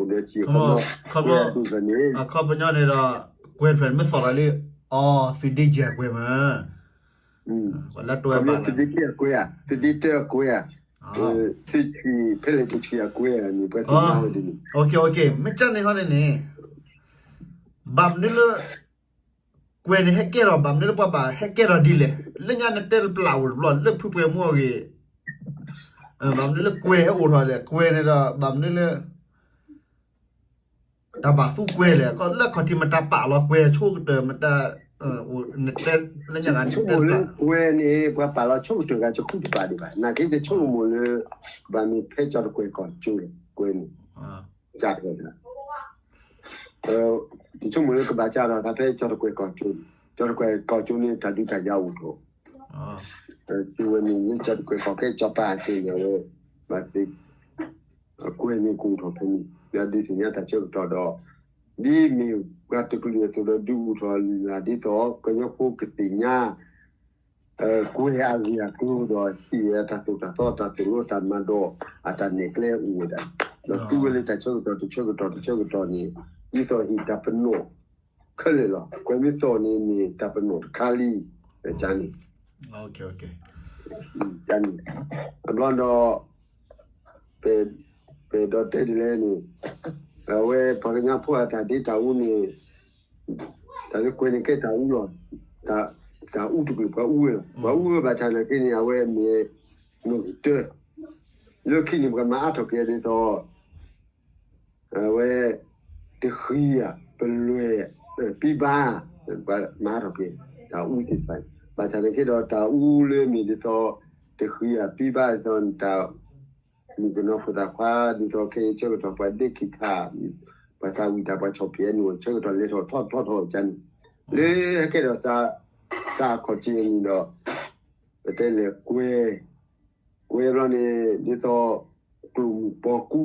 လၢာ်လီၤ. ကွဲၤသီၣ်န့ၣ် သီၣ်ဒီးအဒိၣ် သီၣ်ဒီးအဆံးမး အိၣ်ဒီးအဒိၣ် အိၣ်ဒီးအဆံး ခီပညီ ကွဲၤအဒိၣ်တဖျၢၣ်န့ၣ် အခီပညီန့ၣ်ဒီး ကွဲၤတဖျၢၣ်န့ၣ်မ့ၢ်သီၣ်လီၤလံ အီ သုဒ့ယဲၢ်ကွဲၤမး ပှၤလၢတွဲဘၣ်လီၤ သုဒ့ခံအကွဲၤဧါ သုဒ့တၢအကွဲၤဧါ သုဆံးဖဲလဲၣ်တဆံးအကွဲၤဧါန့ၣ် ပှၤသ့ၣ်ညါဝဲဒ်န့ၣ် မ့ၢ်ကန့ၣ်ဟီန့ၣ်န့ၣ် ဘၣ်မနုၤလၢ ကွဲၤန့ၣ်ဟဲကဲထီၣ် ဘၣ်မနုၤလၢပှၤဘၣ်ဟဲကဲထီၣ်ဒ်လဲၣ် လၢညါနတဲလၢပျၢ်အိၣ်တဘျီ လၢဖုပှဲၤမူအဂ့ၢ် ဘၣ်မနုၤလၢကွဲၤဟဲအိၣ်ထီၣ်လဲၣ် ကွဲၤန့ၣ်ဒီး ဘၣ်မနုၤလၢ တၢ်ဘၣ်သူကွဲၤလဲၣ် လၢခီၣ်ထံးမတၤပာ်လီၤကွဲၤဆိကတၢၢ်မတၤ နတဲလၢညါဂၤနတဲလၢ ကွဲၤန့ၣ် ပှၤပာ်လီၤဆိကတၢၢ်ဂၤ ယဃုတပာ်ဒံးဘၣ် နာ်က့ ယဆိကမိၣ်လၢ ကဘၣ်မ့ၢ်ဖဲကၠီတကွဲၤကီၢ်ကၠိ ကွဲၤန့ၣ် ကၢ်ထီၣ် ယဆိကမိၣ်လၢကဘၣ်ကၢ်ထီၣ်သးဖဲကၠီတကွဲၤကီၢ်ကၠိန့ၣ် ကၠီတကွဲၤကီၢ်ကၠိန့ၣ် တၢ်ဒုးတၢ်ယၤအိၣ်ထီၣ် ကၠိဝဲန့ၣ် လၢကၠီတကွဲၤကီၢ်ကၠိ ကၠီပၤကၠိန့ၣ်ဝဲ ဘၣ်သ့ၣ် ကွဲၤန့ၣ်ကအိၣ်ထီၣ်ဖဲန့ၣ် လၢဒုးသ့ၣ်ညါတၢ်ဆၢကတီၢ်ဒီး ဒ်မ့ၢ်ပှၤတကလုာ်အသိးဒီး ဒုးအိၣ်ထီၣ်လၢ်လၢ်ဒ်သိး ကညီဖိကသ့ၣ်ညါ ကွဲၤအဂ့ၢ်အကျိၤဒီး ဟ့ၣ်ဝဲတၢ်သိၣ်တၢ်သီ တၢ်သိၣ်လိတၢ်မၤဒီး အတၢ်နဲၣ်ကျဲအိၣ်ဝဲဒၣ် ဒီးသူဝဲလၢတၢ်ဆၢကတီၢ်တဆၢကတီၢ်တဆၢကတီၢ်န့ၣ် ဒ်သိးဟ့ၣ်တၢ်ပနီၣ်ခဲလၢာ်လီၤ. ကွဲၤမ့ၢ်သီၣ်န့ၣ် မ့ၢ်တၢ်ပနီၣ်တခါလံ ကန့ၣ် ကန့ၣ် အဘျီဒီး ပအဲၣ်ဒိးတဲဒ်လဲၣ်န့ၣ် အဝဲပှၤကညီဖိအတၢ်ဒ့တၢ်အူန့ၣ် တၢ်လၢကွဲၤန့ၣ်ကဲတၢ်အူလီၤ. တၢ်အူတကလုာ် ပှၤအူဝဲလီၤ. ပှၤအူဝဲဘၣ်ဆၣ်နာ်က့န့ၣ် အဝဲမ့ၢ်နီၣ်ဂံၢ်တၢ လၢခံန့ၣ် ပှၤမၤအါထီၣ်က့ၤဒ်သိး အဝဲ တဃံဧါ ပလွဲၢ် ပံဘါ ပှၤမၤအါထီၣ်က့ၤ တၢ်အူသ့ၣ်တဖၣ်န့ၣ် ဘၣ်ဆၣ်နာ်က့ဒီး တၢ်အူလၢမ့ၢ်ဒ်သိး တဃံဧါ ပံဘါဒ်သိး တၢ် မုၣ်ကနီၤဖိသၣ်ခွါ ဒ်သိးခဲအံၤဆၢကတီၢ် ပှၤဒ့ခံခါ ပှၤသးဝံၣ်တၢ် ပှၤဆီၣ်ဖံးအဲၣ်နုာ် ဆၢကတီၢ်လဲၤထီၣ်ထီၣ်ထီၣ်ထီၣ်ကန့ၣ် လၢဟဲကဲထီၣ်စး စးခီၣ်ထံးန့ၣ်ဒီး ပတဲလဲၤကွဲ, ကွဲဘျီန့ၣ် ဒ်သိး ကျိာ်မုၢ်ပီကူ,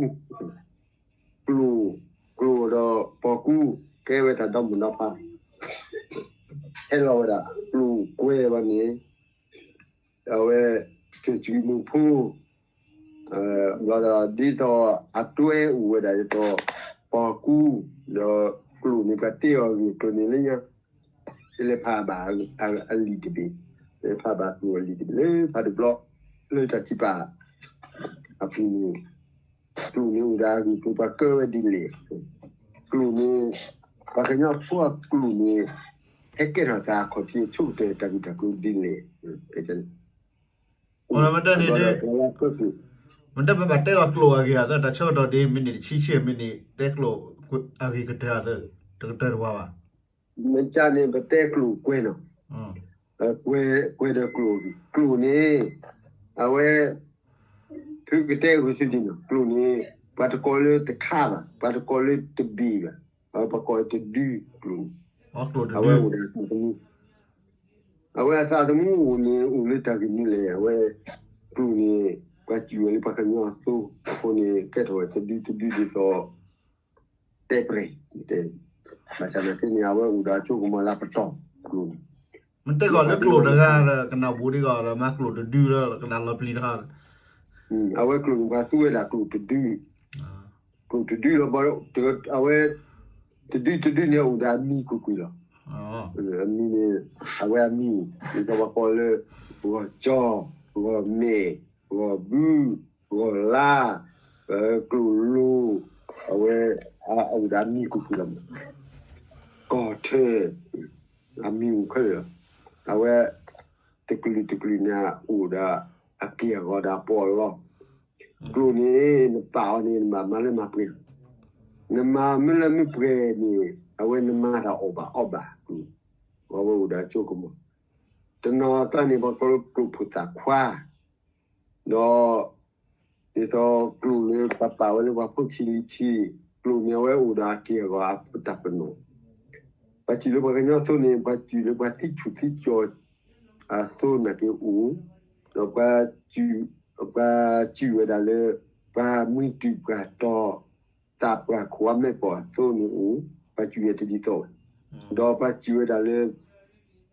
ကျိာ်, ကျိာ်ဒီးပီကူ ကဲဝဲတၢ်ဒီမုၢ်ဒီဖး, ဟဲလီၤဝဲဒၣ် ကျိာ်ကွဲဘျီန့ၣ် အဝဲ ကၠူမုၢ်ဖိ ဘျီဒီးဒ်သိးအတွဲအိၣ်ဝဲဒၣ်ဒ်သိး ပီကူ ဒီးကျိာ်န့ၣ် ပှၤတ့အီၤဂ့ၢ်ကျိာ်န့ၣ်လၢညါ, လဲၤဖးဘၣ်အလံာ်တဘ့ၣ်, လဲၤဖးဘၣ်ကျိာ်အလံာ်တဘ့ၣ်လၢဖးတဘျီ လၢတၢ်စံးပာ်အပူၤန့ၣ် ကျိာ်န့ၣ်အိၣ်ဒီးအဂ့ၢ်ကျိာ်ပှၤကၢဝဲဒ်လဲၣ်, ကျိာ်န့ၣ် ပှၤကညီဖိအကျိာ်န့ၣ် ဟဲကဲထီၣ်တၢ်အခီၣ်ထံးအဆိကတၢၢ်တၢ်ဂ့ၢ်တၢ်ကျိၤဒ်လဲၣ်, မ့ၢ်တၢ်န့ၣ် မ့ၢ်တၢ်ပဘၣ်တဲလီၤကျိာ်အဂ့ၢ်အသး တၢ်ဆၢကတီၢ်ဒ် မံးနံးတဆံဆံ မံးနံး တဲကျိာ်အဂ့ၢ်ကတၢၢ်အသး တကတၢၢ်တဝါဘၣ်, မ့ၢ်ကန့ၣ် ပတဲကျိာ်ကွဲနီၤ, ကွဲဒီးကျိာ်အဂ့ၢ်, ကျိာ်န့ၣ် အဝဲ ဖုကတဲဂုာ်စုဒ်နီၤ, ကျိာ်န့ၣ် ပှၤတကိးလၢတခါဘၣ်, ပှၤတကိးလၢတဘ့ၣ်ဘၣ်, ပှၤကိးတဒုကျိာ်န့ၣ်, အဝဲအိၣ်ဒီးအသးသမူ, အဝဲအသးသမူအိၣ်န့ၣ် အိၣ်လၢတၢ်ဂ့ၢ်မနုၤလဲၣ်, အဝဲ ကျိာ်န့ၣ် ပှၤစူၢ်ဝဲလၢပှၤကညီအသိ, အဃိန့ၣ် ကဲထီၣ်ဝဲတဒုတဒုဒ်သိး တဲပြဲၢ်, ဘၣ်ဆၣ်သနာ်က့န့ၣ် အဝဲအိၣ်ဒီးအစိကမီၤလၢပတီၢ်ကျိာ်န့ၣ်, မ့ၢ်တဲကီးလၢကျိာ်တဂၤဒီး ကနၣ်ဘိဒ်ကီးဒီး မ့ၢ်ကျိာ်တဒုလၢကနၣ်လီၤပျံၤတခါ, အဝဲကျိာ်န့ၣ် ပှၤသူဝဲဒၣ်ကျိာ်တဒု, ကျိာ်တဒုလီၤဘီ, အဝဲ တဒုတဒုန့ၣ် အိၣ်ဒီးအမံၤကွ့ၢ်ကွ့ၢ်လီၤ. အမံၤန့ၣ် အဝဲအမံၤ ဒ်သိးပှၤကိးလၢ ဂီၤကၠီ, ဂီၤမဲာ်, ဂီၤဘု, ဂီၤလါ, ကျိာ်လိၤ, အဝဲ အအိၣ်ဒီးအမံၤကွ့ၢ်ကွ့ၢ်လီၤ. ကီၢ်ထၢၣ်, အမံၤအိၣ်ခဲလၢာ်လီၤ. အဝဲ တကလုာ်တကလုာ်န့ၣ် အိၣ်ဒီးအက့ၢ်အဂီၤဒီးအပီးအလီ. ကျိာ်န့ၣ် နပာ်အီၤန့ၣ် နဘၣ်မၤလၢမၤပှဲၤ, နမၤမ့ၢ်လၢမ့ၢ်ပှဲၤန့ၣ် အဝဲနမၤတၢ်အီၣ်ဘၣ်အီဘၣ်, အဝဲအိၣ်ဒီးအစိကမီၤ. တနီၤအကျါန့ၣ် ပှၤကိးလၢကျိာ်ဖိသၣ်ခွါ, ဒီး ဒ်သိးကျိာ်လၢပှၤပာ်ဝဲလၢပှၤဖိဆံးလံၤဆံး, ကျိာ်န့ၣ် အဝဲအိၣ်ဒီးအက့ၢ်အဂီၤအတၢ်ပနီၣ်. ပှၤစူၢ်လၢပှၤကညီအသိန့ၣ် ပှၤစူၢ်လၢပှၤသံဆူၣ်သံကၠီၤအသိနာ်က့အိၣ်, ဒီး ပှၤစူၢ်ဝဲဒၣ်လၢ ပှၤမှံတုၤပှၤတီၤ သးပှၢ်ခိၣ်အမဲာ်ကီၢ်အသိန့ၣ်အိၣ်, ပှၤစူၢ်ဝဲတဒ်သိးဝဲ, ဒီးပှၤစူၢ်ဝဲဒၣ်လၢ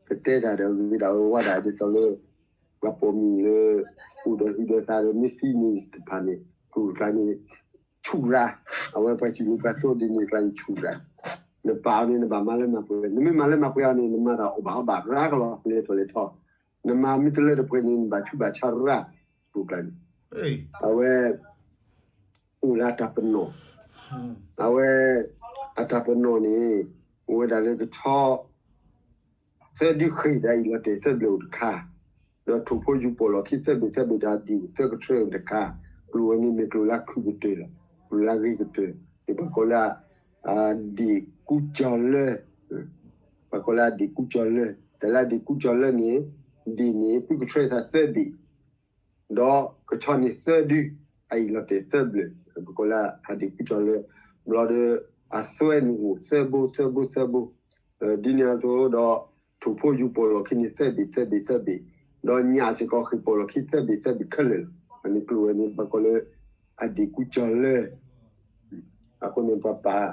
ကတဲတၢ်ဒီးဂ့ၤဒၣ်ဝဲဝါဒၣ်ဒ်သိးလၢ ပှၤပိာ်မုၣ်လၢ အိၣ်ဒီးဟုးဒီးသးဒီးမ့ၢ်သံန့ၣ်တဖၣ်န့ၣ် ကျိာ်ကျါန့ၣ် ဆူၣ်ရၤ, အဝဲပှၤစူၢ်လၢပှၤသိဒ်န့ၣ်ကျါန့ၣ်ဆူၣ်ရၤ, နပာ်အီၤန့ၣ် နဘၣ်မၤလၢမၤပှဲၤ, နမ့ၢ်မၤလၢမၤပှဲၤအီၤန့ၣ် နမၤတၢ်အီၣ်ဘၣ်အီဘၣ်ရၤကလီၤ လဲၤထီၣ်လဲၤထီ, နမၤမ့ၢ်တလၢတပှဲၤန့ၣ် နဘၣ်ဆူးဘၣ်ဆါရၤ, ကျိာ်ကျါန့ၣ် အဝဲ အိၣ်လၢအတၢ်ပနီၣ်, အဝဲ အတၢ်ပနီၣ်န့ၣ် အိၣ်ဝဲဒၣ်လၢကဆီ သၢဒုဃ့ၢ်ဒီးအံၣ်လီၤတဲာ်သၢဘျၢၣ်အိၣ်တခါ, ဒီးထိၣ်ဖိယူၤပိာ်လီၢ်ခံသၢဘ့ၣ်သၢဘ့ၣ်ဒီးအဒံၣ်အိၣ်သၢကထြဲအိၣ်တခါ, ကျိာ်ဝဲန့ၣ်မ့ၢ်ကျိာ်လၢအခုၣ်ကတၢၢ်လီၤ, ကျိာ်လၢအဂ့ၤကတၢၢ်, န့ၣ်ပှၤကိးလၢ အဒံၣ်ကူကၠီၤလၢ, ပှၤကိးလၢအဒံၣ်ကူကၠီၤလၢ, တၢ်လၢအဒံၣ်ကူကၠီၤလၢန့ၣ် ဒံၣ်န့ၣ်သုကထြဲသးသၢဘ့ၣ် ဒီးကဆီန့ၣ်သၢဒု, အအံၣ်လီၤတဲာ်သၢဘျၢၣ်, ပကိးလၢအဒံၣ်ကူကၠီၤလၢ, ဘျီဒီး အသွဲန့ၣ်အိၣ်သၢဘိသၢဘိသၢဘိ, ဒ်န့ၣ်အသိးဒီး ထိၣ်ဖိယူၤပိာ်လီၢ်ခံန့ၣ်သၢဘ့ၣ်သၢဘ့ၣ်သၢဘ့ၣ်, ဒီးညၣ်စ့ၢ်ကီးဃ့ၢ်ပိာ်လီၢ်ခံသၢဘ့ၣ်သၢဘ့ၣ်ခဲလၢာ်လီၤ. အန့ၣ်ကျိာ်ဝဲန့ၣ် ပှၤကိးလၢ အဒံၣ်ကူကၠီၤလၢ, အဃိန့ၣ်ပှၤပာ်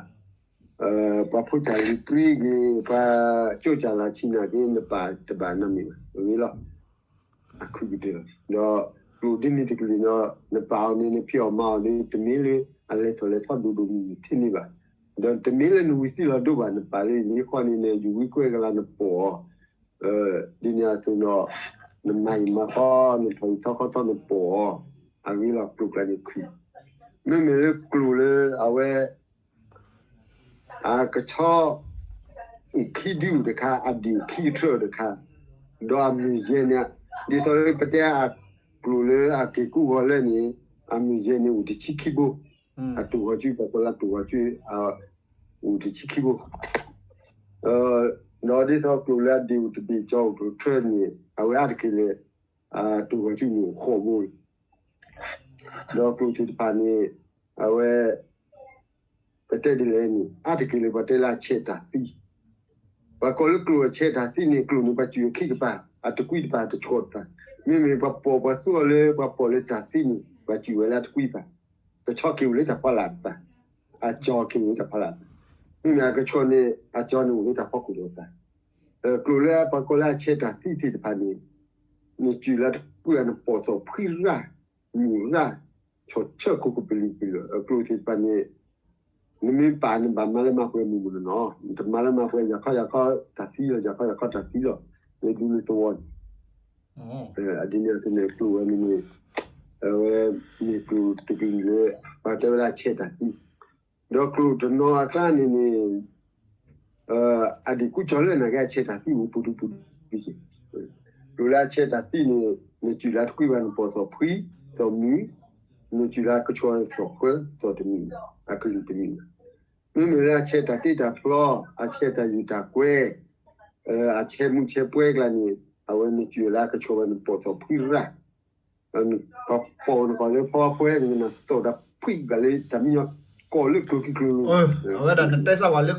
ပှၤဖိစၢ်လံၤပြံဂ့ၤ, ပှၤကၠိစၢ်လၢဆံးနာ်က့ နပာ်တဘၣ်နီတမံၤဘၣ်, အဂ့ၢ်လီၤ. အခုၣ်ကတၢၢ်, ဒီးကျိာ်ဒ်န့ၣ်တကလုာ်ဒီး နပာ်အီၤန့ၣ် နဖံးအီၣ်မၤအီၤန့ၣ် တမ့ၢ်လၢအလဲၤထီၣ်လဲၤထီဒိၣ်ဒိၣ်မုၢ်မုၢ်ထဲန့ၣ်ဘၣ်, ဒီးတမ့ၢ်လၢနဝံၤသံလီၤဒိၣ်ဘၣ်, နပာ်လၢယံၤဃီန့ၣ် နယူၤဝံကွဲကလါနပိာ်အီၤ, ဒ်န့ၣ်အသိးဒီး နမၤအံၤမၤသီ နထီၣ်အံၤထီၣ်ဃီသီနပိာ်အီၤ, အဂ့ၢ်လီၤကျိာ်ကျါန့ၣ်ခုၣ် မ့မ့ၢ်လၢကျိာ်လၢအဝဲ အကဆီ အိၣ်ခံဒုအိၣ်တခါ, အဒံၣ်အိၣ်ခံကထြဲအိၣ်တခါ, ဒီးအမုၢ်ယဲၢ်န့ၣ်, ဒ်သိးလၢပတဲအကျိာ်လၢအက့ၤကူဂီၤလၢန့ၣ်, အမုၢ်ယဲၢ်န့ၣ်အိၣ်တဆံခံဘိ, အတူၢ်ဂီၤစု ပှၤကိးလၢတူၢ်ဂီၤစု, အိၣ်တဆံခံဘိ, ဒီးဒ်သိးကျိာ်လၢအဒံၣ်အိၣ်တဘ့ၣ် ကၠီအိၣ်တထြဲန့ၣ် အဝဲအါတက့ၢ်လၢ တူၢ်ဂီၤစုန့ၣ်အိၣ်ဃိးဘိလီၤ. ဒီးကျိာ်သ့ၣ်တဖၣ်န့ၣ် အဝဲ ပတဲဒ်လဲၣ်န့ၣ် အါတက့ၢ်လၢပှၤတဲလၢအဆဲးတၢ်သံ ပှၤကိးလၢကျိာ်အဆဲးတၢ်သံန့ၣ် ကျိာ်န့ၣ် ပှၤစူၢ်အခံကပၤ, အတကွံတပၤ တဆှီတပၤ, မ့မ့ၢ်ပှၤပိာ်ပှၤသူအီၤလၢပှၤပိာ်လၢတၢ်သံန့ၣ် ပှၤစူၢ်ဝဲလၢအတကွံတပၤ, ကဆီက့ၤအိၣ်လၢတၢ်ဖီလာ်တပၤ, အကၠီက့ၤအိၣ်လၢတၢ်ဖီလာ်တပၤ, မ့မ့ၢ်အကဆီန့ၣ် အကၠီန့ၣ်အိၣ်လၢတၢ်ဖီခိၣ်တပၤ, ကျိာ်လၢပှၤကိးလၢအဆဲးတၢ်သံသ့ၣ်တဖၣ်န့ၣ် နစူၢ်လၢတကွံဘၣ် နပိာ်သိးဖှံရၣ်, မုာ်ရၣ်, ဆီၣ်ဆၢခိၣ်ကပလံၤကပလံၤ, အကျိာ်သ့ၣ်တဖၣ်န့ၣ် နမ့ၢ်ပာ်န့ၣ် ဘၣ်မၤလၢမၤပှဲၤမုၢ်မုၢ်နီၢ်နီၢ်, နတမၤလၢမၤပှဲၤယၤခီယၤခီတၢ်သံလီၤ, ယၤခီယၤခီတၢ်သံလီၤ, လၢဒူလၢသဝီန့ၣ်, အဒ်န့ၣ်အသိးန့ၣ် ကျိာ်ဝဲန့ၣ်န့ၣ် အဝဲမ့ၢ်ကျိာ်တကလုာ်လၢ ပှၤတဲဝဲဒၣ်အဆဲးတၢ်သံ, ဒီးကျိာ်တနီၤအကျါန့ၣ်န့ၣ် အဒံးကူကၠီလၢနာ်က့အဆဲးတၢ်သံအိၣ်ပူၤဒူပူၤဒူက့ၤ, ကျိာ်လၢအဆဲးတၢ်သံန့ၣ် နစူၢ်လၢတကွံဘၣ် နပိာ်သိးဖှံ, သိးမုာ်, နစူၢ်လၢကဆီသိးဃၢ, သိးတမုာ်, အကလုာ်တမုာ်, မ့မ့ၢ်လၢအဆဲးတၢ်တ့တၢ်ဖျီ, အဆဲးတၢ်ယူၢ်တၢ်ကွဲ, အဆဲးမုၢ်ဆဲးပှဲၤကျါန့ၣ် အဝဲနစူၢ်လၢကဆီဘၣ် နပိာ်သိးဖှံရၣ် ပှၤပိာ်နကီၢ်လၢဖီဝါပှဲၤန့ၣ် နသိးတၢ်ဖှံဂၤလၢတၢ်မံညီကိးလၢကျိာ်ခံကျိာ်လိၤ, အဝဲဒၣ်နတဲစၢ်ဝဲလၢ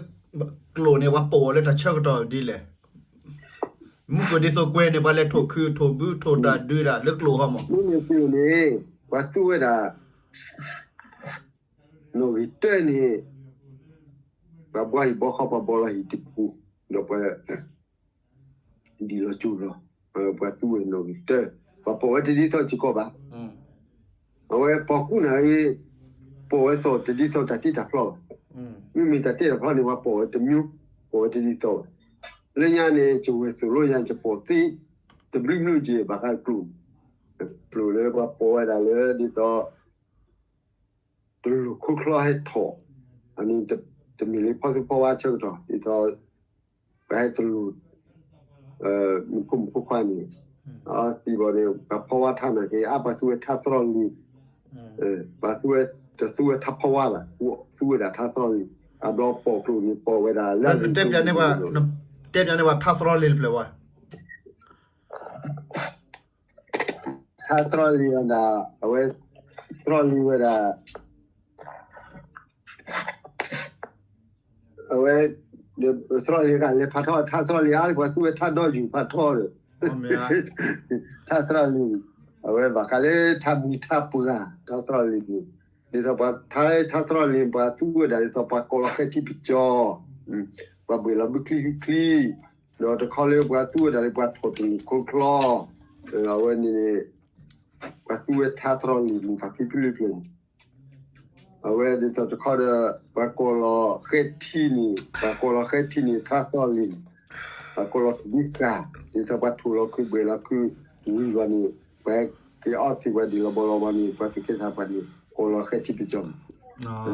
ကျိာ်န့ၣ် ပှၤပိာ်ဝဲလၢတၢ်ဆၢကတီၢ်ဒ်လဲၣ်, မုၢ်ကဒ်သိးကွဲန့ၣ် ပှၤလဲၤထိၣ်ခုထိၣ်ဘုထိၣ်တၢ်ဒုးဒၣ်လၢကျိာ်ဟီမး, မ့မ့ၢ်ကျိာ်န့ၣ် ပှၤသူဝဲဒၣ် နီၣ်ဂံၢ်တၢန့ၣ် ပှၤဘှီဟံၣ်ဘှီဃီ ပှၤဘှီလီၤဟံၣ်တပူၤ, ဒီးပှၤ ဒ်လီၤကၠိလီၤ, ပှၤသူဝဲနီၣ်ဂံၢ်တၢ, ပှၤပိာ်ဝဲတဒ်သိးစ့ၢ်ကီးဘၣ်, အဝဲပိာ်ကူၣ်နၤဂ့ၤ, ပိာ်ဝဲသိးတဒ်သိးတၢ်တ့တၢ်ဖျီဘၣ်, မ့မ့ၢ်တၢ်တ့တၢ်ဖျီန့ၣ် ပှၤပိာ်ဝဲတမျိုး, ပိာ်ဝဲတဒ်သိးဘၣ်, လၢညါန့ၣ် ကဝဲၢ်သိၣ်လိယါ ကပိာ်သ့, တဘျုးဘျုးက့ၤ ဘၣ်ဃးကျိာ်, ကျိာ်လၢပှၤပိာ်ဝဲဒၣ်လၢဒ်သိး တလိၣ်ခိၣ်ချီဟဲထီၣ်, အန့ၣ် တမ့ၢ်လၢဖီသူဖီဝါဆၢကတီၢ် ဒ်သိး ပှၤဟဲတလိၣ် မုၢ်ဖိမုၢ်ဖိခွါန့ၣ်, သံဘီန့ၣ် ပှၤဖီဝါထါနာ်က့ အါပှၤသူဝဲထါသရီလံၤ, ပှၤသူဝဲ တသူဝဲထါဖီဝါဘၣ်, သူဝဲဒၣ်ထါသရီလံၤ, အဘျီပိာ်ကျိာ်န့ၣ် ပိာ်ဝဲဒၣ်လၢ တဲပၠးန့ၢ်ပှၤထါသရီလံၤတဖျၢၣ်ဝဲ ထါသရီလံၤဝဲဒၣ်, အဝဲ သရီလံၤဝဲဒၣ်, အဝဲ သရီလံၤဂၤလဲၤဖးထီ ထါသရီလံၤအါလၢပှၤသူဝဲထါဒီယူၢ်ဖးထီဒီး ထါသရီလံၤ, အဝဲဘၣ်ဃးလၢထါမုၢ်ထါပှၢ် ထါသရီလံၤန့ၣ်, ဒ်သိးပှၤထါထါသရီလံၤ ပှၤသူဝဲဒၣ်ဒ်သိးပှၤကိးလီၤဃဲထံပကၠီ, ပှၤဘှ့ၣ်လီၤဘုချံဘုချံ, ဒီးတခီလၢပှၤသူဝဲဒၣ်လၢပှၤထီၣ်တလိၣ်ခိၣ်ချီ, အဝဲန့ၣ်န့ၣ် ပှၤသူဝဲထါသရီလံၤန့ၣ် ပှၤဖံဖုလၢပျၢၤန့ၣ် အဝဲဒ်သိးတခီဒီး ပှၤကိးလီၤဃဲထံန့ၣ်, ပှၤကိးလီၤဃဲထံန့ၣ် ထါသရီလံၤ, ပှၤကိးလီၤထိၣ်ဘံဃာ်, ဒ်သိးပှၤထိၣ်လီၤခုဘှဲၤလီၤခုဝံၤဘၣ်န့ၣ်, ပှၤက့ၤအီသံးပှၤဒံးလီၤဘီလီၤဘီန့ၣ် ပှၤသူၣ်ကဲထါပှၤန့ၣ် ကိးလီၤဃဲထံပကၠီန့ၣ်, ထိၣ်ဘံဃာ်ဟဲ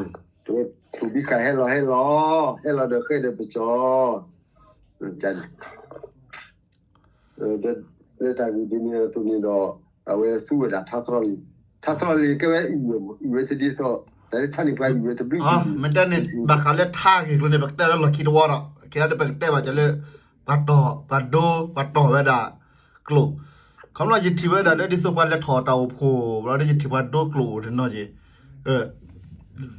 လီၤဟဲလီၤ, ဟဲလီၤဒီးဃဲဒီးပကၠီ, န့ၣ် လၢတၢ်ဂ့ၢ်ဒ်န့ၣ်အသိးန့ၣ်ဒီး အဝဲသူဝဲဒၣ်ထါသရီလံၤ, ထါသရီလံၤကဲဝဲအံၤဝဲ, အံၤဝဲတဒ်သိး, တၢ်လၢထါန့ၣ်ပှၤအံၤဝဲတဘျုးဘျုး, မ့ၢ်တဲန့ၣ် ဘၣ်ဃးလၢထါဂ့ၢ်ကျိၤန့ၣ် ပကတဲလၢလီၢ်ခံတဝီဒီး ကဲဒီးပကတဲဘၣ်ကလၢ ပှၤတီၢ် ပှၤဒိ ပှၤတီၢ်ဝဲဒၣ်ကျိာ်, ခီဖျိယထံၣ်ဝဲဒၣ်လၢဒ်သိးပှၤလဲၤထီၣ်တၢ်အိၣ်ဖှိၣ် ဘျီဒီးယထံၣ်ပှၤဒိ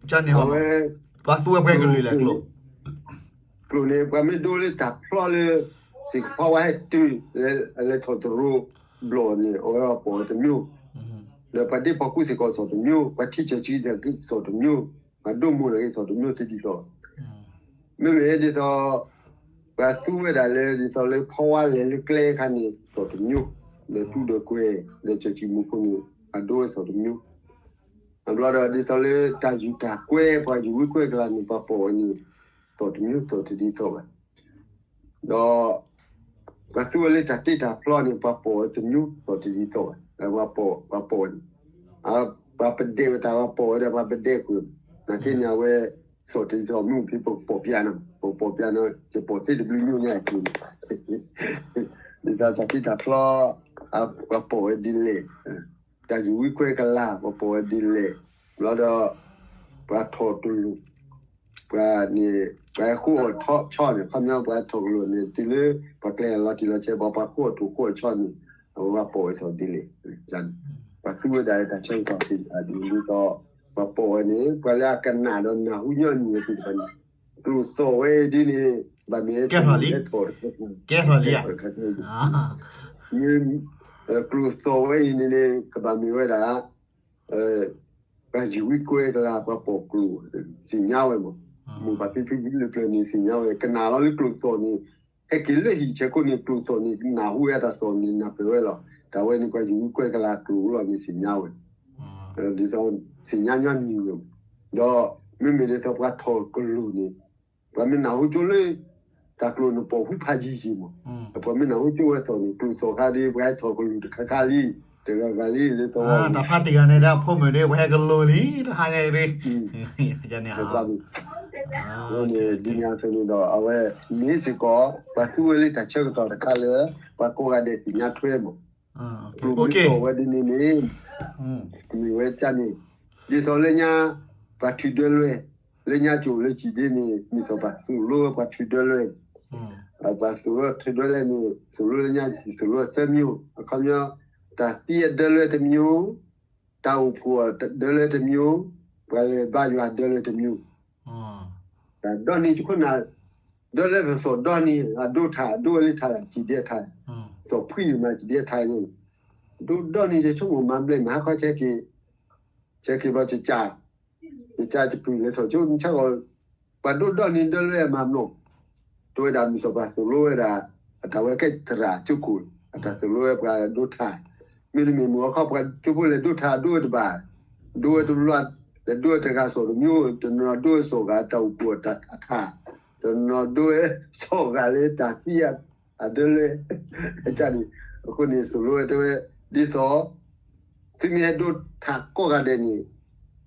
ကျိာ်တနီၤက့ၤ, န့ၣ် ပှၤသူဝဲပှဲၤကလုာ်လဲၣ်ကျိာ် ကျိာ်န့ၣ် ပှၤမ့ၢ်ဒိလၢတၢ်ဖျီလၢ စ့ၢ်ကဖီဝါဟဲတုၤ လဲၤထီၣ်တရိဘျီန့ၣ် အဝဲပိာ်ဝဲတမျိုး, ဒီးပှၤဒ့ပှၤကူစ့ၢ်ကီးသိးတမျိုး, ပှၤထံၣ်စီၤစုက့သိးတမျိုး, ပှၤဒိမိၢ်လၢက့သိးတမျိုးတဒ်သိး, မ့မ့ၢ်ဒ်သိး ပှၤသူဝဲဒၣ်လၢဒ်သိးလၢဖီဝါလဲၤလၢကျဲခါန့ၣ်သိးတမျိုး, ဒီးတူၢ်ဒီးကွဲၤ ဒီးစီၤစုမူခိၣ်န့ၣ် ပှၤဒိဝဲသိးတမျိုး အဘျီဒီးဒ်သိးလၢတၢ်ယူၢ်တၢ်ကွဲ ပှၤယူၢ်ဝံကွဲကျါန့ၣ် ပှၤပိာ်ဝဲန့ၣ် သိးတမျိုးသိးတဒ်သိးဘၣ်, ဒီး ပှၤသူဝဲလၢတၢ်တ့တၢ်ဖျီန့ၣ် ပှၤပိာ်ဝဲတမျိုးသိးတဒ်သိးဘၣ်, ပှၤပိာ်ဝဲန့ၣ် ပှၤပဒဲးဝဲတၢ်ပှၤပိာ်ဝဲဒီးပှၤပဒဲးကွံာ်, နာ်က့န့ၣ် အဝဲသိးတဒ်သိးမုၢ်ဖံးပကပိာ်ပျးနီၤ, ပကပိာ်ပျးနီၤ ယပိာ်သ့တဘျုးမုၢ်ညါအံၤန့ၣ် ဒ်သိးတၢ်တ့တၢ်ဖျီ ပှၤပိာ်ဝဲဒ်လဲၣ်, တၢ်ယူၢ်ဝံကွဲကလၤ ပှၤပိာ်ဝဲဒ်လဲၣ်, ဘျီဒီး ပှၤထီၣ်တလိၣ် ပှၤန့ၣ် ပှၤဟဲဃုအီၣ်ဆီန့ၣ် ခီပညီပှၤထီၣ်ကလိာ်န့ၣ် တုၤလၢပှၤကျဲလီၤတံၢ်လီၤဆဲး ပှၤပှၤဃုအီၣ်ထီၣ်ဃုအီၣ်ဆီန့ၣ် အဝဲပှၤပိာ်ဝဲသိးဒ်လဲၣ်, ပှၤသူဝဲဒၣ်လၢတၢ်ဆၢကတီၢ်သ့ၣ်တဖၣ်ဒ်သိး ပှၤပိာ်ဝဲန့ၣ် ပှၤလၢအကနၣ်ဒီးနၢ်ဟူညီနုၢ်ဝဲသ့ၣ်တဖၣ်န့ၣ် ကျိာ်သိးဝဲဒ်န့ၣ် ဘၣ်မ့ၢ်ကဲထီၣ်လံ, ကဲထီၣ်လံဧါ, မ့ၢ်ကျိၣ်သီၣ်ဝဲအံၤန့ၣ်န့ၣ် ကဘၣ်မ့ၢ်ဝဲဒၣ် ပှၤယူၤဝံကွဲကလၤ ပှၤပိာ်ကျိာ် သ့ၣ်ညါဝဲမး, မိၢ်ပၢ်ဖံဖုလၢပျၢၤန့ၣ် သ့ၣ်ညါဝဲ ကနၣ်လီၤလၢကျိၣ်သီၣ်န့ၣ်, ဟဲက့ၤလၢဟံၣ်ဆဲးခိၣ်န့ၣ် ကျိၣ်သီၣ်န့ၣ် နၢ်ဟူဝဲတၢ်သီၣ်န့ၣ် နၢ်ပၢၢ်ဝဲလီၤ. တၢ်ဝဲန့ၣ် ပှၤယူၤဝံကွဲကလၤကျိာ်လီၤန့ၣ် သ့ၣ်ညါဝဲ, ဒ်သိး သ့ၣ်ညါညီနုၢ်ဝဲ, ဒီးမ့မ့ၢ်ဒ်သိးပှၤထီၣ်ကလိာ်န့ၣ် ပှၤမ့ၢ်နၢ်ဟူကၠိလၢ တၢ်ကျိာ်န့ၣ်ပိာ်ဟူဖးယံၤယံၤမး, ပှၤမ့ၢ်နၢ်ဟူကၠိဝဲသီၣ်န့ၣ် ကျိၣ်သီၣ်ခါဒီး ပှၤဟဲထီၣ်ကလိာ်တခါခါလံ, တဂၤဂၤလံ ဒ်သိးဝဲန့ၣ် တၢ်ဖးတံၢ်ဂၤန့ၣ်ဒီး အဖိမုၣ်ဒီး ပှၤဟဲကလိာ်လံ တဟါညါအံၤ, ဒ်န့ၣ်အသိးန့ၣ်ဒီး အဝဲမ့ၢ်စ့ၢ်ကီး ပှၤသူဝဲလၢတၢ်ဆၢကတီၢ်တခါလၢ ပှၤကိးဂၤဒဲးသ့ၣ်ညါထွဲမး, ကျိာ်မ့ၢ်သီၣ်ဝဲဒ်န့ၣ်န့ၣ် မ့ၢ်ဝဲကန့ၣ်, ဒ်သိးလၢညါ ပှၤထုးဒၢလွဲၢ်, လၢညါကၠိလၢစံးဒ်န့ၣ် မ့ၢ်သိးပှၤသိၣ်လိဝဲပှၤထုးဒၢလွဲၢ်, ပှၤသိၣ်လိထုးဒၢလွဲၢ်န့ၣ် သိၣ်လိလၢညါ သိၣ်လိသၢမံၤ, အခီပညီ တၢ်သံအဒၢလွဲၢ်တမံၤ, တၢ်အိၣ်ဖှိၣ်ဒၢလွဲၢ်တမံၤ, ပှၤလဲၤဘါယွၤဒၢလွဲၢ်တမံၤ, တၢ်ဒီနံၤတခိၣ်နၢ် ဒၢလွဲၢ်ပသိၣ်ဒီနံၤ အဒိထါ အဒိဝဲလၢထါ စံးဒ်ထါ, သိၣ်ဖှံမးစံးဒ်ထါန့ၣ်, ဒိဒီနံၤတဆိကမိၣ်မၤဘျဲၣ်မၤဟါခီဆဲက့ၤ, ဆဲက့ၤဘျီ ကကး ကပုၢ်လဲၤသိၣ်ကၠိ ဆၢကီး ပှၤဒိဒီနံၤဒၢလွဲၢ်မၤမနီၣ်, တဝဲဒၣ်မ့ၢ်စီၤပၤသိၣ်လိဝဲဒၣ် အတၢ်ဝဲကဲသရၣ်ကၠိခိၣ် အတၢ်သိၣ်လိဝဲပှၤဒိထါ, မ့တမ့ၢ်မုၢ်အခီပှၤကၠိဖိလဲၤဒိထါဒိဝဲတဘၣ်, ဒိဝဲတဘျီ လဲၤဒိဝဲတဂၤစီၣ်တမံၤ, တနီၤဒိဝဲစီၣ်ဂၤတၢ်အိၣ်ဖှိၣ်အထါ, တနီၤဒိဝဲစီၣ်ဂၤလၢတၢ်သံ အဒၢလွဲၢ်, န့ၣ်, အဃိန့ၣ် သိၣ်လိဝဲတဲဝဲ ဒ်သိး သုမ့ၢ်ဟဲဒိထါကိးဂၤဒဲးန့ၣ်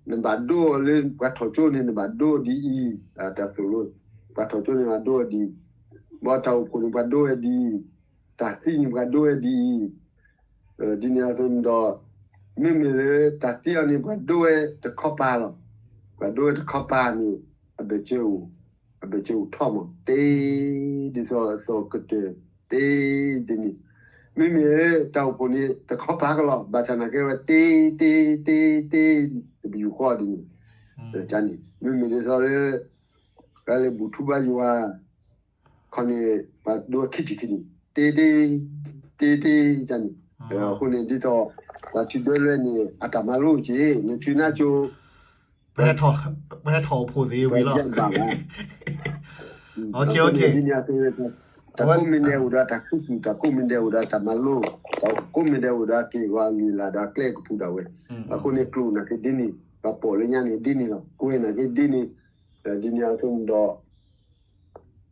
နဘၣ်ဒိအီၤလၢပှၤထီၣ်ကၠိန့ၣ် နဘၣ်ဒိအီၤဒ်အံၤ, တၢ်သိၣ်လိ, ပှၤထီၣ်ကၠိန့ၣ်ဘၣ်ဒိအီၤဒ်အံၤ, ဘၣ်တၢ်အိၣ်ဖှိၣ်န့ၣ်ပှၤဒိဝဲဒ်အံၤ, တၢ်သံန့ၣ်ပှၤဒိဝဲဒ်အံၤ, ဒ်န့ၣ်အသိးန့ၣ်ဒီး မ့မ့ၢ်လၢတၢ်သံအီၤန့ၣ် ပှၤဒိဝဲတခီပၤလီၤ, ပှၤဒိဝဲတခီပၤန့ၣ် အဘၢၣ်စၢၤအိၣ်, အဘၢၣ်စၢၤအိၣ်ထီၣ်မး တ့ ဒ်သိးအသိးကတၢၢ် တ့ ဒ်န့ၣ်, မ့မ့ၢ်တၢ်အိၣ်ဖှိၣ်န့ၣ် တခီပၤကလီၤ, ဘၣ်ဆၣ်နာ်က့ဝဲ တ့ တ့ တ့ တပယူာ်ဃီဒ်န့ၣ်, န့ၣ်, မ့မ့ၢ်ဒ်သိးလၢ ကလဲၤဘူၣ်ထူဘါယွၤ ခီန့ၣ် ပှၤဒိခံထံၣ်ခံထံၣ် တ့တ့ တ့တ့န့ၣ်, အဃိန့ၣ်ဒ်သိး ပှၤထုးဒၢလွဲၢ်န့ၣ် အတၢ်မၤလိက့ၤ နထုးနါကၠိ ပှၤဟဲထီၣ်အိၣ်ဖှိၣ်သ့ဝံၤလီၤ, အဃိန့ၣ်ဒ်န့ၣ်အသိး တၢ်ကိးမံၤဒဲးအိၣ်ဒီးတၢ်ခူသူၣ်, တၢ်ကိးမံၤဒဲးအိၣ်ဒီးတၢ်မၤလိ, တၢ်ကိးမံၤဒဲးအိၣ်ဒီးအက့ၢ်အဂီၤအလုၢ်အလၢ်ဒီးအကျဲကပူၤဒၣ်ဝဲ, အဃိန့ၣ်ကျိာ်နာ်က့ဒ်န့ၣ်, ပှၤပိာ်လၢညါန့ၣ်ဒ်န့ၣ်လီၤ, ကွဲနာ်က့ဒ်န့ၣ်, ဒ်န့ၣ်အသိးန့ၣ်ဒီး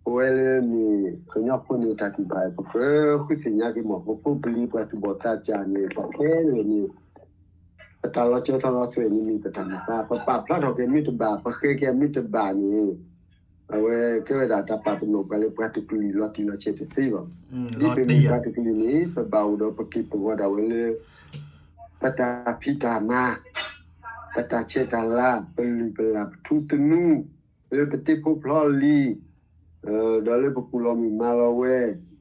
ပဝဲလၢမ့ၢ်ကညီဖိန့ၣ် တၢ်တူၢ်ဘၣ် ပကြၢးဃုသ့ၣ်ညါက့ၤမး ပဖိပလံၤပှၤသူၣ်ဘီၣ်သးစၢ်န့ၣ် ပှၤခဲလၢာ်န့ၣ် ပတၢ်လီၤစၢၤထီၣ်လီၤသွဲၣ်န့ၣ်မ့ၢ်ပတၢ်မၤသး ပပာ်ဖျါထီၣ်က့ၤမ့ၢ်တဘၣ် ပဃဲက့ၤမ့ၢ်တဘၣ်န့ၣ် အဝဲကဲဝဲဒၣ်တၢ်ပာ်ပနီၣ်ပှၤလၢပှၤတကလုာ်လီၤတံၢ်လီၤဆဲးတသ့ဘၣ်. ဒ်ပမ့ၢ်ပှၤတကလုာ်န့ၣ် ပဘၣ်အိၣ်ဒီးပက့ၢ်ပဂီၤဒၣ်ဝဲလၢ ပတၢ်ဖံးတၢ်မၤ ပတၢ်ဆဲးတၢ်လၤ ပလုၢ်ပလၢ်ပထူသနူ လၢပတ့ဖိဖျီလံၤ ဒီးလၢပကူၣ်လီၤမုၢ်မၤလီၤဝဲ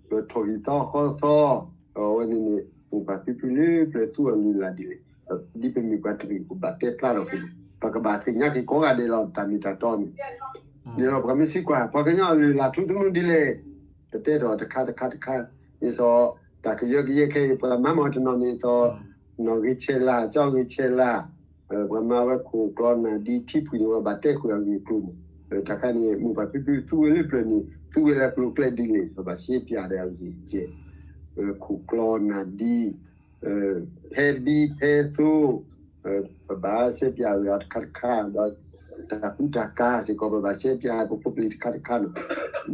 ပထိၣ်ဟံၣ်သီဃီသီ ဒီးအဝဲန့ၣ်န့ၣ် မိၢ်ပၢ်ဖံဖုလၢပျၢၤသူအလုၢ်အလၢ်ဒ်လဲၣ်, ဒ်ပမ့ၢ်ပှၤတကလုာ် ပဘၣ်တဲဖျါထီၣ်က့ၤန့ၣ် ပကဘၣ်သ့ၣ်ညါက့ၤကိးဂၤဒဲးလီၤ တၢ်မ့ၢ်တၢ်တီန့ၣ်. န့ၣ်ဒီးပှၤမ့ၢ်စံးကွၢ် ပှၤကညီအလုၢ်အလၢ်ထူသနူဒ်လဲၣ်, ပတဲထီၣ်တခါတခါတခါ, ဒ်သိး တၢ်ကယၢကယဲခဲအံၤ ပှၤမၤမၤတနီၤန့ၣ်သိး နီၣ်ဂံၢ်ဆဲးလၤ ကၠီဂံၢ်ဆဲးလၤ ပှၤမၤဝဲခိၣ်ကျီနၢ်ဒံထံဖှံၣ်န့ၣ် ပှၤဘၣ်တဲကွံာ်အဂ့ၢ်အကျိၤမး. တၢ်ခါန့ၣ် မိၢ်ပၢ်ဖံဖုသူဝဲလၢပျၢၤန့ၣ် သူဝဲလၢကျိၤကျဲဒ်လဲၣ် ပဘၣ်ရှဲပၠးဒီးအဂ့ၢ်ကဲး, ခိၣ်ကျီနၢ်ဒံ ဖဲဘံဖဲသိ ပဘၣ်ရှဲပၠးအဂ့ၢ်အီၤတခါတခါ ဒီးတၢ်ကူတၢ်ကၤစ့ၢ်ကီး ပဘၣ်ရှဲပၠးပဖိပလံၤတခါတခါန့ၣ်,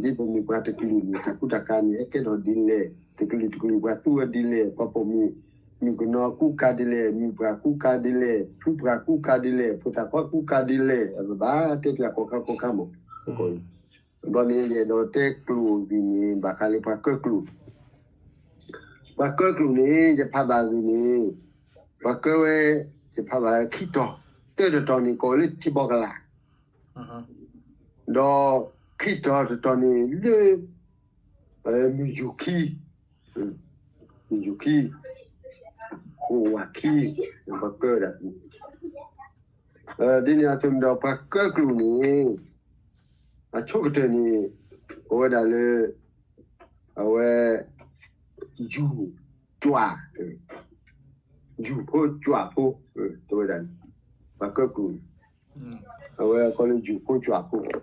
ဒ်ပမ့ၢ်ပှၤတကလုာ်န့ၣ် တၢ်ကူတၢ်ကၤန့ၣ် ဟဲကဲထီၣ်ဒ်လဲၣ်, တကလုာ်တကလုာ်ပှၤသူဝဲဒ်လဲၣ်, ပှၤပိာ်မုၣ် မုၣ်ကနီၤကူကၤဒ်လဲၣ်, မုၣ်ပှၢ်ကူကၤဒ်လဲၣ်, ဖုပှၢ်ကူကၤဒ်လဲၣ်, ဖိသၣ်ခွါကူကၤဒ်လဲၣ်, ပဘၣ်တဲပၠးကိးခါကိးခါမး. ဘျီန့ၣ် ယအဲၣ်ဒိးတဲကျိာ်အဂ့ၢ်န့ၣ် ဘၣ်ဃးလၢပှၤကၢကျိာ် ပှၤကၢကျိာ်န့ၣ် ယဖးဘၣ်ဂ့ၢ်န့ၣ် ပှၤကၢဝဲ ယဖးဘၣ်ခံတီၤ, တၢတတီၤန့ၣ် ကိးလၢထံဘီကလး, ဒီးခံတီၤတတီၤန့ၣ်လၢ မုၢ်ယူၤခံ, မုၢ်ယူၤခံ, ဟိၣ်ဝၣ်ခံ, ပှၤကၢဒၣ် ဒ်န့ၣ်အသိးန့ၣ်ဒီး ပှၤကၢကျိာ်န့ၣ် အဆိကတၢၢ်န့ၣ် အဝဲဒၣ်လၢ အဝဲ ယူၤ ကွၢ် ယူၤဖိကွၢ်ဖိ တဲဝဲဒၣ်န့ၣ် ပှၤကၢကျိာ်န့ၣ် အဝဲကီလၢယူၤဖိကွၢ်ဖိ ဒီး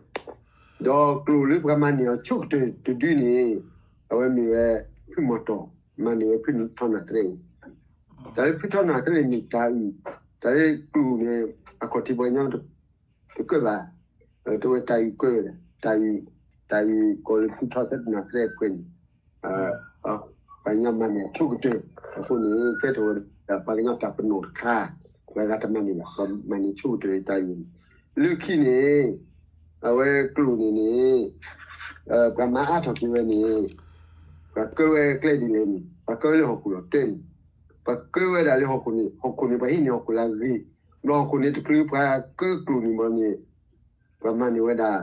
ကျိာ်လၢပှၤမၤန့ၢ်အီၤဆိကတၢၢ်တဒုန့ၣ် အဝဲမ့ၢ်ဝဲ ဖုမီၤတီၢ် မၤန့ၢ်ဝဲဖုထီနၢ်သရဲအံၤ တၢ်လၢဖုထီနၢ်သရဲန့ၣ် တၢ်အုၣ် တၢ်လၢကျိာ်န့ၣ် အခီၣ်ထံးပှၤကညီ တကၢၣ်ဘၣ် တဲဝဲတၢ်အုၣ်ကၢၣ်ဝဲဒၣ် တၢ်အုၣ် တၢ်အုၣ်ကီးလၢဖုထီနၢ်သရဲအပှဲၤန့ၣ် ပှၤကညီမၤန့ၢ်ဆိကတၢၢ် အဃိန့ၣ် ကဲထီၣ်ဝဲဒၣ်ပှၤကညီတၢ်ပနီၣ်တခါ ပှၤဂၤတမၤန့ၢ်ဘၣ် ပှၤမၤန့ၢ်ဆိကတၢၢ်တၢ်အုၣ်န့ၣ် လၢခံန့ၣ် အဝဲကျိာ်န့ၣ်န့ၣ် ပှၤမၤအါထီၣ်က့ၤဝဲန့ၣ် ပှၤကၢဝဲကျဲဒ်လဲၣ်န့ၣ် ပှၤကၢလၢဟီၣ်ခိၣ်လီၤတၢ်န့ၣ် ပှၤကၢဝဲဒၣ်လၢဟီၣ်ခိၣ်န့ၣ် ဟီၣ်ခိၣ်န့ၣ် ပှၤဟံးန့ၢ်ဟီၣ်ခိၣ်လၢအဂ့ၤ ဘျီဟီၣ်ခိၣ်န့ၣ်တချုးပှၤကၢကျိာ်န့ၣ်ဘီန့ၣ် ပှၤမၤန့ၢ်ဝဲဒၣ်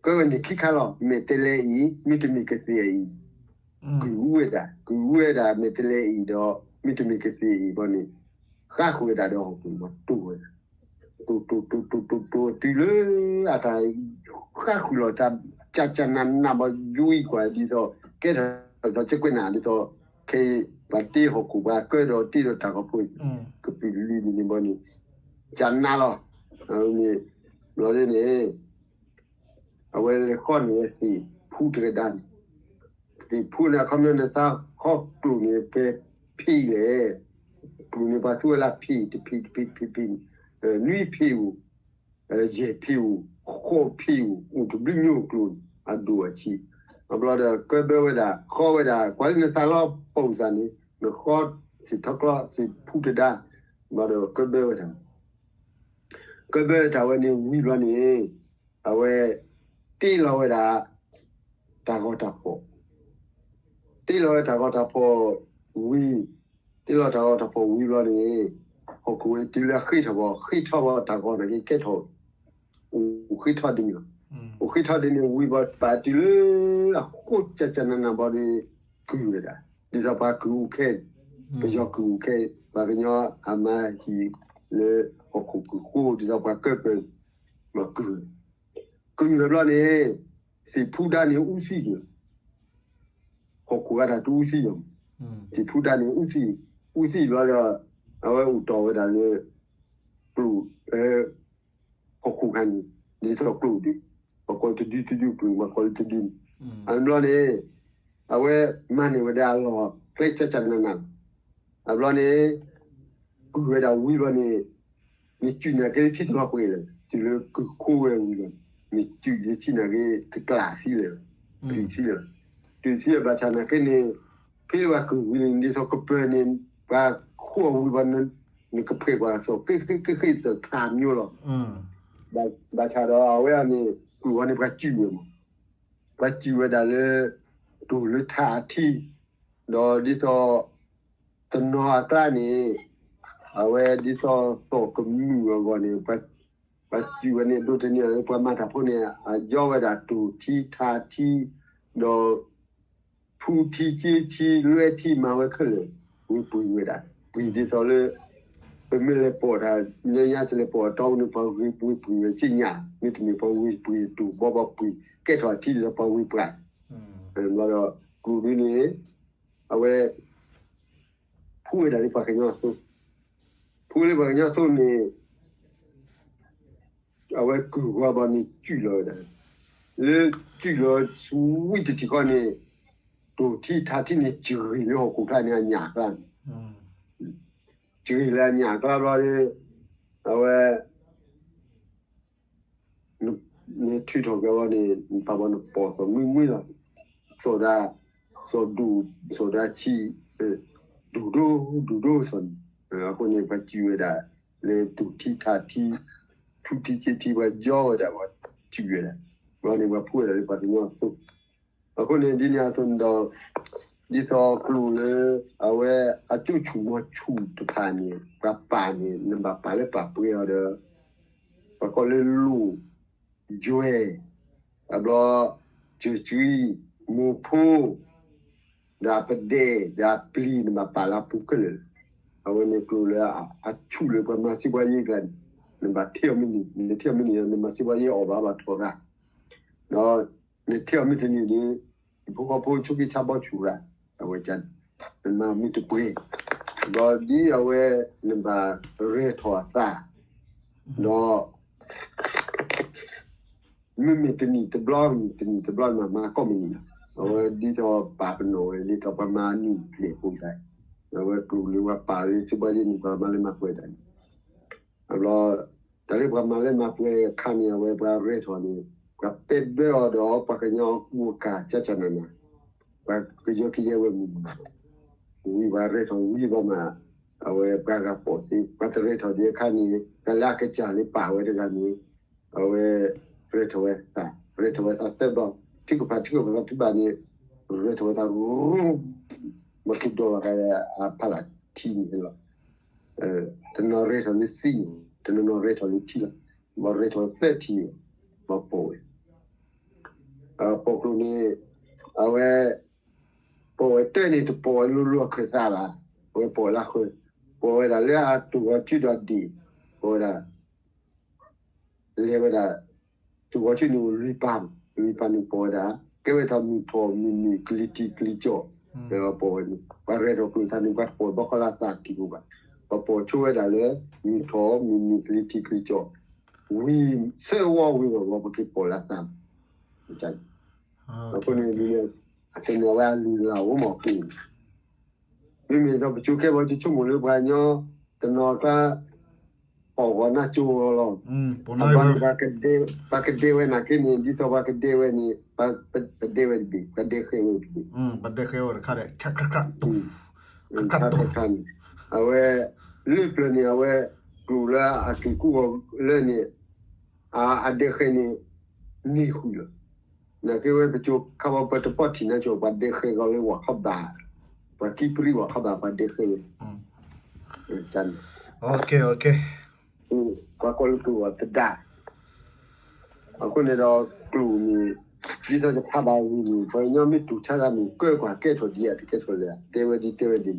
ကၢဝဲန့ၣ်ခံခါလီၤ မဲာ်တဲးလဲးအံၤ မ့တမ့ၢ်ကသ့ၣ်အံၤ ကုၢ်အူဝဲဒၣ် ကုၢ်အူဝဲဒၣ်မဲာ်တဲးလဲးအံၤဒီး မ့တမ့ၢ်ကသ့ၣ်အံၤဘီန့ၣ် ဃါဃုာ်ဝဲဒၣ်ဒီးဟီၣ်ခိၣ်န့ၣ် တိၢ်ဝဲဒၣ် တိၢ်တိၢ်တိၢ်တိၢ်တိၢ်တိၢ်တုၤလၢ အတၢ် ဃါဃုာ်လီၤတၢ် ကၢ်ကၢ်နးနးဘီ ယွံကွၢ်ဒ်သိး ကဲထီၣ်ဒီးစဲးကွဲးနၤဒ်သိး ခဲအံၤ ပှၤတ့ဟီၣ်ခိၣ်ပှၤကၢဒီးတ့ဒီးတၢ်ဂီၤဖိ ကပံာ်လံၤန့ၣ်ဘီန့ၣ် ကၢ်နးလီၤ ဘျီဒ်န့ၣ် အဝဲလဲၤဃီန့ၢ်ဝဲသ့ၣ်ဖူတဂၤဒါန့ၣ် သ့ၣ်ဖူန့ၣ် အခီပညီန့ၣ် သးဃီကျိာ်န့ၣ် ပှဲၤဖံးလဲၣ် ကျိာ်န့ၣ် ပှၤသူဝဲလၢဖံး တဖံး တဖံး တဖံး တဖံး နွံဖံးဧိၤ ယဲၢ်ဖံးဧိၤ ဃိးဖံးဧိၤ အိၣ်တဘျုးမျိုးကျိာ်န့ၣ် အဒိၣ်အဆံး အဘျီဒီးကၢဘၢဝဲဒၣ် ဃီဝဲဒၣ် ကွၢ်လၢနသးလီၤပူၤစၢ်န့ၣ် နဃီသ့ၣ်ထီကျီသ့ၣ်ဖူတဒါ ဘျီဒီးကၢဘၢဝဲဒၣ် ကၢဘၢတၢ်ဝဲန့ၣ်ဝံၤဘျီန့ၣ် အဝဲ တ့လီၤဝဲဒၣ် တၢ်ဂီၤတၢ်ဖီၣ် တ့လီၤဝဲတၢ်ဂီၤတၢ်ဖီၣ်ဝံၤ တ့လီၤတၢ်ဂီၤတၢ်ဖီၣ်ဝံၤဘျီန့ၣ် ဟီၣ်ခိၣ်ဝဲတုၤလၢအဃ့ထီၣ်ဘီ ဃ့ထီၣ်ဘီတၢ်ဂီၤန့ၣ်က့ၤကဲထီၣ် အိၣ်ဃ့ထီၣ်ဒ်န့ၣ်လီၤ. အိၣ်ဃ့ထီၣ်ဒ်န့ၣ်ဝံၤဘီ ပာ်တုၤလၢအဃိကၢ်ကၢ်နးနးဘီဒီး ကုၢ်ဝဲဒၣ် ဒ်သိးပှၤကုၢ်အိၣ်ခဲ ပယီၤကုၢ်အိၣ်ခဲ ပှၤကညီအမါဟံၣ်လၢဟီၣ်ခိၣ်ကုၢ်ဃိ ဒ်သိးပှၤကၢပၢၤ ဘီကုၢ် ကုၢ်ဝဲဘျီန့ၣ် သ့ၣ်ဖူဒါန့ၣ်အူသံက့ၤ ဟီၣ်ခိၣ်ဂၤတၢ်တအူသံလီၤ. သ့ၣ်ဖူဒါန့ၣ်အူသံ အူသံဘျီဒီး အဝဲအိၣ်တီၢ်ဝဲဒၣ်လၢ ကျိာ် ဟီၣ်ခိၣ်ခါန့ၣ် ဒ်သိးကျိာ်ဒု ပှၤကိးလၢတဒုတဒုကျိာ် ပှၤကိးလၢတဒုန့ၣ် အဘျီန့ၣ် အဝဲမၤန့ၢ်ဝဲဒၣ်အလီၢ်ကျဲကၢ်ကၢ်နးနးလီၤ. အဘျီန့ၣ် ကုၢ်ဝဲဒၣ်ဝံၤဘျီန့ၣ် မ့ၢ်စုၣ်နာ်က့လၢထံတလီၤပှဲၤလၢၤ တုၤလၢကုၢ်ဃိဝဲဝံၤဘျီန့ၣ် မ့ၢ်စုၣ်လၢထံနာ်က့တကျးသံလၢၤ တုၤသံလၢၤ တုၤသံလၢၤဘၣ်ဆၣ်နာ်က့န့ၣ် ဖဲပှၤကုၢ်ဝံၤန့ၣ် ဒ်သိးကပၢၤန့ၣ် ပှၤဃိအဝံၤဘျီ နကဖှဲးကွၢ်သီၣ်က့ဃ့က့ဃ့သၢၣ်ထးမျိုးလီၤ. ဘၣ်ဆၣ်ဒီးအဝဲအံၤန့ၣ် ကုၢ်ဝဲန့ၣ်ပှၤစုၣ်ဝဲမး ပှၤစုၣ်ဝဲဒၣ်လၢ တိၢ်လၢထးအထံ ဒီးဒ်သိး တနီၤအကျါန့ၣ် အဝဲဒ်သိးသီၣ်ကမုာ်အဂီၢ်န့ၣ် ပှၤစုၣ်ဝဲန့ၣ် ဒိးတန့ၢ်လၢပှၤမၤတၢ်ဖိန့ၣ် အယီဝဲဒၣ်တိၢ်ထံထးထံ ဒီး ဖူထံကၠ့ထံလွဲထံမၤဝဲခဲလၢာ် ဝ့ၢ်ပှ့ၤဝဲဒၣ် ပှ့ၤဒ်သိးလၢ ပမ့ၢ်လဲၤပိာ်တၢ် လၢညါစလဲၤပိာ်အတီအူန့ၣ် ပှၤဝ့ၢ်ပှ့ၤဝဲက့ညါ မ့တမ့ၢ်ပှၤဝ့ၢ်ပှ့ၤတိၢ်ဘီဘီပှ့ၤ ကဲထီၣ်အထံဒ်သိးပှၤဝ့ၢ်ပှ့ၤ ဘျီဒီး ကျိာ်ဒ်န့ၣ် အဝဲ ဖှူဝဲဒၣ်လၢပှၤကညီအသိ ဖှူလၢပှၤကညီအသိန့ၣ် အဝဲကုၢ်ဝါဘီန့ၣ်စုၣ်လီၤဝဲဒၣ် လၢစုၣ်လီၤဆူဝံတထံၣ်ဃီန့ၣ် တိၢ်ထံထးထံန့ၣ် စဂ့ၤလၢဟီၣ်ခိၣ်ချါန့ၣ်အညၣ်အကျါန့ၣ် စဂ့ၤလၢအညၣ်အကျါဘျီဒီး အဝဲ နထုးထီၣ်က့ၤဝဲန့ၣ် နပာ်ဘီနပိာ်သီၣ်မှံမှံလီၤ. သီၣ်ဒၣ် သီၣ်ဒူၣ် သီၣ်ဒၣ်ဆံး ဒူၣ်ဒိၣ် ဒူၣ်ဒိၣ်သီၣ်န့ၣ် အဃိန့ၣ် ပှၤစုၣ်ဝဲဒၣ် လၢတိၢ်ထံထးထံ ထူထံကၠ့ထံ ပှၤယီဝဲဒၣ် ပှၤစုၣ်ဝဲဒၣ် ဘျီန့ၣ် ပှၤဖှူဝဲဒၣ်လၢပှၤကညီအသိ အဃိန့ၣ် ဒ်န့ၣ်အသိးန့ၣ်ဒီး ဒ်သိးကျိာ်လၢ အဝဲအကၠိဆူၣ်မီၤဆူၣ်တဖၣ်န့ၣ် ပှၤပာ်န့ၣ် နဘၣ်ပာ်လၢပာ်ပှဲၤအီၤဒီး ပှၤကိးလၢလိၣ် ယွဲၢ် အဘျီ စၢၤစှံ မိၢ်ဖိ ဒီးအပဒဲၣ် ဒီးအပျံၤ နဘၣ်ပာ်လၢအပူၤခဲလၢာ်လီၤ. အဝဲန့ၣ်ကျိာ်လၢအဆူၣ်လၢပှၤမၤစံးပှၤယ့ကျါန့ၣ် နဘၣ်ထံၣ်အီၤမ့ၢ်န့ၣ် နထံၣ်အီၤမ့ၢ်န့ၣ် နမၤစံးပှၤယ့အီၣ်ဘၣ်ဘၣ်ထီၣ်ရၣ် ဒီး နထံၣ်အီၤမ့ၢ်တနံၤန့ၣ် ဖိဃီဖိဆိက့ဆါဘီဆူၣ်ရၣ်, အဝဲ နမၤမ့ၢ်တပှဲၤ, ဒီးဒ်အဝဲ နဘၣ်ရဲၣ်ထီၣ်အသး, ဒီး မ့မ့ၢ်တနံၤတဘျီ တနံၤတဘျီမၤမၤကိးမုၢ်နံၤ, အဝဲဒ်သိးပာ်ပနီၣ်ဝဲဒ်သိးပှၤမၤနံၣ်ဖျဲၣ်ဖိသၣ်, အဝဲကျိၤလၢပှၤပာ်လၢစ့ၢ်ဘီလံန့ၣ် ပှၤမၤလၢမၤပှဲၤတၢ်န့ၣ်, အဘျီ တၢ်လၢပှၤမၤလၢမၤပှဲၤအခါန့ၣ် အဝဲပှၤရဲၣ်ထီၣ်န့ၣ် ပှၤတဲဘၢအီၤဒီးပှၤကညီအကူအကၤကကနနၤ, ပှၤကယၢကယဲဝဲမုၢ်မုၢ်, ဝံၤပှၤရဲၣ်ထီၣ်ဝံၤဘၣ်မး, အဝဲပှၤဂၤပိာ်သ့ ပှၤတရဲၣ်ထီၣ်ဒံးအခါန့ၣ် တၢ်လၢအကစၢ်လၢပာ်ဝဲတဂၤန့ၣ် အဝဲ ရဲၣ်ထီၣ်ဝဲသး ရဲၣ်ထီၣ်ဝဲသးသၢဘျီ, ထုကဖၣ်ထုကဖၣ်ထုဘၣ်န့ၣ် ရဲၣ်ထီၣ်ဝဲသးရူ မၤက့ၤဒိးဘၣ်ဃးအဖးလၢ်ထံန့ၣ်လီၤ. တနီၤရဲၣ်ထီၣ်လၢသံ, တနီၤနီၤရဲၣ်ထီၣ်လၢထံလီၤ. ဘၣ်ရဲၣ်ထီၣ်သၢထံ, ဘၣ်ပိာ်ဝဲ, ပိာ်ကျိၤန့ၣ် အဝဲ ပိာ်ဝဲတၢ်န့ၣ် တပိာ်ဝဲလိၤလိၤအခၢၣ်သးဘၣ်, အဝဲပိာ်ဝဲလၢဃၢၤ, ပိာ်ဝဲဒၣ်လၢအတူၢ်ဂီၤစုဒီးဒ့ၣ်, ပိာ်ဝဲဒၣ် လဲၤဝဲဒၣ် တူၢ်ဂီၤစုန့ၣ်အိၣ်လွံၢ်ပၤ, လွံၢ်ပၤန့ၣ်ပိာ်ဝဲဒၣ် ကဲဝဲဒၣ်မုၢ်ထီၣ်မုၢ်နုာ်ကလံၤထံးကလံၤကၠီၣ်, ဒီးပိာ်ဝဲန့ၣ် ပှၤရဲၣ်ထီၣ်ကျိၤသးန့ၣ် ပှၤတပိာ်ဘၣ်ဃီလၢအသးကံၢ်ပူၤဘၣ်, ပှၤပိာ်ဆိဝဲဒၣ်လၢ မုၢ်ထီၣ်မုၢ်နုာ်ကလံၤထံးကလံၤကၠီၣ်, ဝံၤ သၢဝီဝံၤဘၣ် ပှၤက့ၤပိာ်လၢအသး အဃိန့ၣ် အတန့ၢ်ဝဲအလုၢ်အလၢ်အိၣ်မးအဃိန့ၣ် မ့မ့ၢ်ဒီးပကၠိခဲဘီကဆိကမိၣ်လၢပှၤကညီ တနီၤကျါ ပိာ်ဂီၤနၢ်ကၠိဂီၤလီၤ. အဘျီန့ၣ် ပှၤကဒဲဝဲနာ်က့န့ၣ် ဒ်သိးပှၤကဒဲဝဲန့ၣ် ပဒဲဝဲတဘ့ၣ် ပှၤဒဲဃဲဝဲတဘ့ၣ်, ပဒဲဃဲဝဲတခါဒီး ခါခါန့ၣ် အဝဲ လၢပျၢၤန့ၣ် အဝဲ ကျိၤလၢအက့ၤကူၣ်ဂီၤလၢန့ၣ် အဒဲဃဲန့ၣ် န့ၢ်ဃုာ်လီၤ. နာ်က့ဝဲပကၠိခါဘီပတပီၢ်ထံၣ်နၢ်ကၠိ ပှၤဒဲဃဲဂီၤလၢဝၤခီဘၣ်, ပှၤကံပြံဝၤခီဘၣ် ပှၤဒဲဃဲဝဲ န့ၣ် ပှၤကိးလၢကျိၤအသဒါ, အဃိန့ၣ်ဒီးကျိၤန့ၣ် ဒ်သိးယဖးဘၣ်ဝံၤန့ၣ် ပှၤကညီမ့ၢ်တူၢ်ဆါတၢ်မ့ၢ်ကဲကွၢ်ကဲထီၣ်ဒံးဧါ တကဲထီၣ်လၢ တဲဝဲဒ်တဲဝဲဒ်န့ၣ်,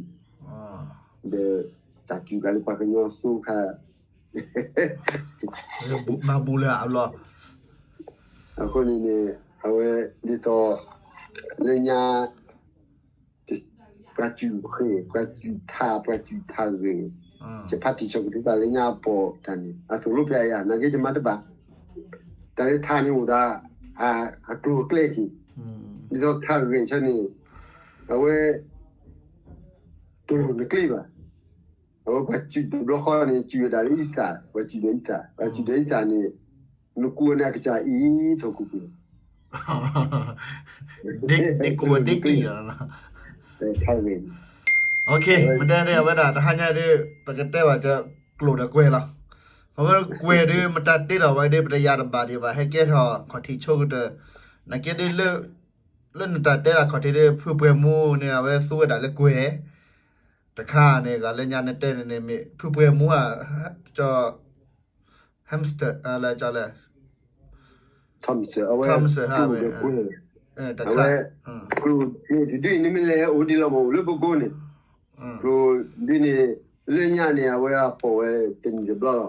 ဒီးတၢ်စူၤကၤလၢပှၤကညီအသိခါ မၤဘူၣ်လၢအဘျီ အဃိန့ၣ်န့ၣ် အဝဲဒ်သိး လၢညါ ပှၤစူၤဃဲၤ ပှၤစူၤထါ ပှၤစူၤထါဂဲၤ, ယဖးတံၢ်ဆၢကတီၢ်လၢညါအပိာ်တၢ်န့ၣ် အသိၣ်လိပျဲယၤ နာ်က့ယမၤတဘၣ်, တၢ်လၢထါန့ၣ်အိၣ်ဒီး အကျိၤအကျဲက့ၤ, ဒ်သိးထါဂဲၤဆၢန့ၣ် အဝဲ တလိၣ်နကျ့ဘၣ်, အဝဲပှၤစူၤတဘျီဃီန့ၣ် စူၤဝဲဒၣ်လၢအံသၣ် ပှၤစူၤဒီးအံသၣ် ပှၤစူၤဒီးအံသၣ်န့ၣ် နကူဝဲန့ၣ်အကစၢ်အံၤထီၣ်ကူပူၤ ဒ်ကူဝဲဒ်အံၤလီၤ, မ့ၢ်တဲန့ၣ် အဝဲဒၣ်တဟါညါဒ် ပကတဲဘၣ်ကၠီကျိာ်ဒီးကွဲၤလီၤ, အဝဲကွဲၤဒ်မတၤတ့ထီၣ်ဝဲဒ် ပတယၤတဘၣ်ဒံးဘၣ် ဟဲကဲထီၣ်ခီၣ်ထံးဆိကတၢၢ်, နာ်က့ဒ် လၢနတၢ်တဲဒၣ်ခီၣ်ထံးဒ် ဖုပှဲၤမူန့ၣ် အဝဲသူဝဲဒၣ်လၢကွဲၤ, တခါန့ၣ် ဂၤလၢညါနတဲန့ၣ်န့ၣ် မ့ၢ်ဖုပှဲၤမူဧါ, ကၠီ hamster လၢကၠီလဲၣ်, Thompson အဝဲ Thompson ဟးဝဲ, တခါ ကျိာ်န့ၣ်ဒ်န့ၣ်မ့ၢ်လဲၤအိၣ်ဒံးလီၤမး အိၣ်လၢပကိန့ၣ်, ကျိာ်ဒ်န့ၣ် လၢညါန့ၣ် အဝဲအပိာ်ဝဲတနံၤတဘျီလီၤ,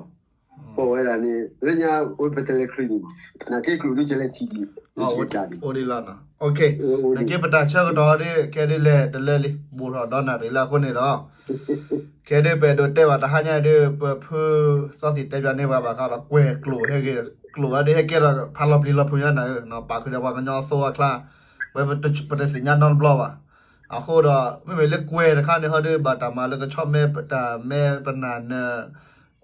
ပိာ်ဝဲဒၣ်န့ၣ် လၢညါဝဲပတလဲၤချုးန့ၣ်, နာ်က့ကျိာ်ဒ်ကလဲၤထံၣ်ဒံး, အိၣ်ဒံးလီၤနီၤ, နာ်က့ပတၢ်ဆၢကတီၢ်ဒ် ခဲဒ်လဲၣ်တလဲလံ ဘူးထီၣ်ဒီနၣ်ရံၣ်လၢအဃိန့ၣ်ဒီး ခဲဒ်ပအဲၣ်ဒိးတဲဘၣ်တဟါညါဒ် ပဖုသီသံၣ်တဲပၠးန့ၢ်ပှၤဘၣ်ဃးဒီးကွဲၤကျိာ်ဟဲဂ့ၤ, ကျိာ်အဒ်ဟဲကဲထီၣ်ဖးလီၤပျံၤလီၤဖုးညါနၤဧၢ, ပာ်ဃုာ်ဒီးပှၤကညီအသိအချါ, ဝဲပတသ့ၣ်ညါနီတဘျီဘၣ်. အဃိဒီး မ့မ့ၢ်လၢကွဲၤတခါန့ၣ်ဟီဒ် ဘၣ်တၢ်မၤလၢကဆီမဲ တၢ်မဲပနၢ်နၢၤ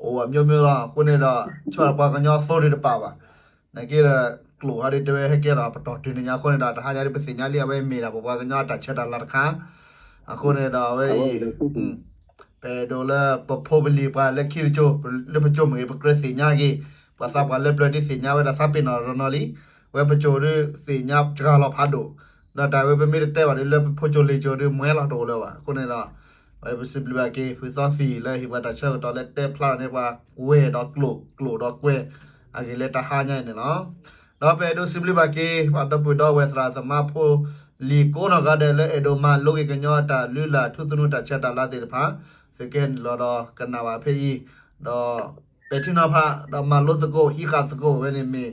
အိၣ်အမျိုးမျိုးလီၤ. အဃိန့ၣ်ဒီး ဆီပှၤကညီအသိဒ်တပာ်ဘၣ် နာ်က့ဒီး ကျိာ်ဟီဒ်တဲဝဲဟဲကဲထီၣ်ပတီၢ်တုၤန့ၣ်ညါအဃိန့ၣ်ဒီး တဟါညါဒ်ပသ့ၣ်ညါလံ အဝဲမ့ၢ်ဒၣ်ပပှၤကညီအတၢ်ဆဲးတၢ်လၤတခါ, အဃိန့ၣ်ဒီးအဝဲအံၤ ပအဲၣ်ဒိးလၢပဖိပလံၤပှၤလၢခံတကၠိ လၢပကၠိမ့ၢ်ဂ့ၤ ပကြၢးသ့ၣ်ညါက့ၤ, ပှၤသးပှၢ်လၢပျၢၤဒ်သ့ၣ်ညါဝဲဒၣ်သးပ့ၤနီၣ်တနီၤလံ, ဝဲပကၠိဒ်သ့ၣ်ညါစှၤလီၤဖးဒိၣ်, ဒီးတၢ်ဝဲပမ့ၢ်တတဲဘၣ်ဒ်လၢပဖိကၠိလံၤကၠိဒ်မွဲလီၤတအိၣ်လၢၤဘၣ်. အဃိန့ၣ်ဒီး အဝဲပစံးဘျုးဘၣ်က့ၤ ဖုသီသံၣ်လၢဟ့ၣ်ပှၤတၢ်ဆၢကတီၢ်လၢတဲဖျါထီၣ်န့ၢ်ပှၤ ကွဲၤဒီးကျိာ် ကျိာ်ဒီးကွဲၤ အဂ့ၢ်လၢတဟါညါအံၤန့ၣ်လီၤ. ဒီးပအဲၣ်ဒိးစံးဘျုးဘၣ်က့ၤ ပှၤဒီပုၢ်ဒီဝဲၢ်သရၣ်သမါဖိလံၤကိးနီၢ်ဂၤဒဲးလၢအဲၣ်ဒိးမၤလိက့ၤကညီအတၢ်လုၢ်လၢ် ထူသနူတၢ်ဆဲးတၢ်လၤသ့ၣ်တဖၣ် သုးက့ၢ်လီၤဒီးကနၣ်ဘၣ်ဖဲအံၤ, ဒီးပဲာ်ထံနီၤဖး ဒီးမၤလိသကိး ဟံးဃာ်သကိးဝဲန့ၣ်မ့ၢ်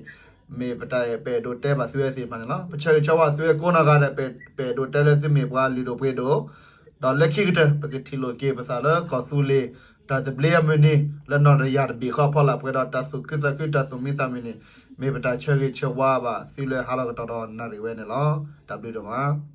မ့ၢ်ပတၢ်အဲၣ် ပအဲၣ်ဒိးတဲဘၣ်သုဝဲသ့ၣ်တဖၣ်န့ၣ်လီၤ. ပဆၢဂ့ၤဆၢဝါသုဝဲကိးနီၢ်ဂၤဒဲး, ပအဲၣ်ဒိးတဲလၢသုမ့ၢ်ပှၤလုၢ်ဒိၣ်ပှ့ၤဒိၣ်, ဒီးလၢခံကတၢၢ် ပကထံၣ်လိာ်က့ၤပသးလၢကီၢ်သူလ့ၤ တၢ်သဘျ့အမုၢ်နံၤ လၢနီၣ်တယၢ်တဘ့ၣ်ဃီအဖီလာ် ပှဲၤဒီးတၢ်သူၣ်ခုသးခု တၢ်သူၣ်မံသးမုာ်န့ၣ် မ့ၢ်ပတၢ်ဆၢဂ့ၤဆၢဝါဘၣ်သုလၢဟါလီၤကတီၢ်ဒီးနၣ်ရံၣ်ဝဲန့ၣ်လီၤ. တၢ်ဘျုးဒိၣ်မး.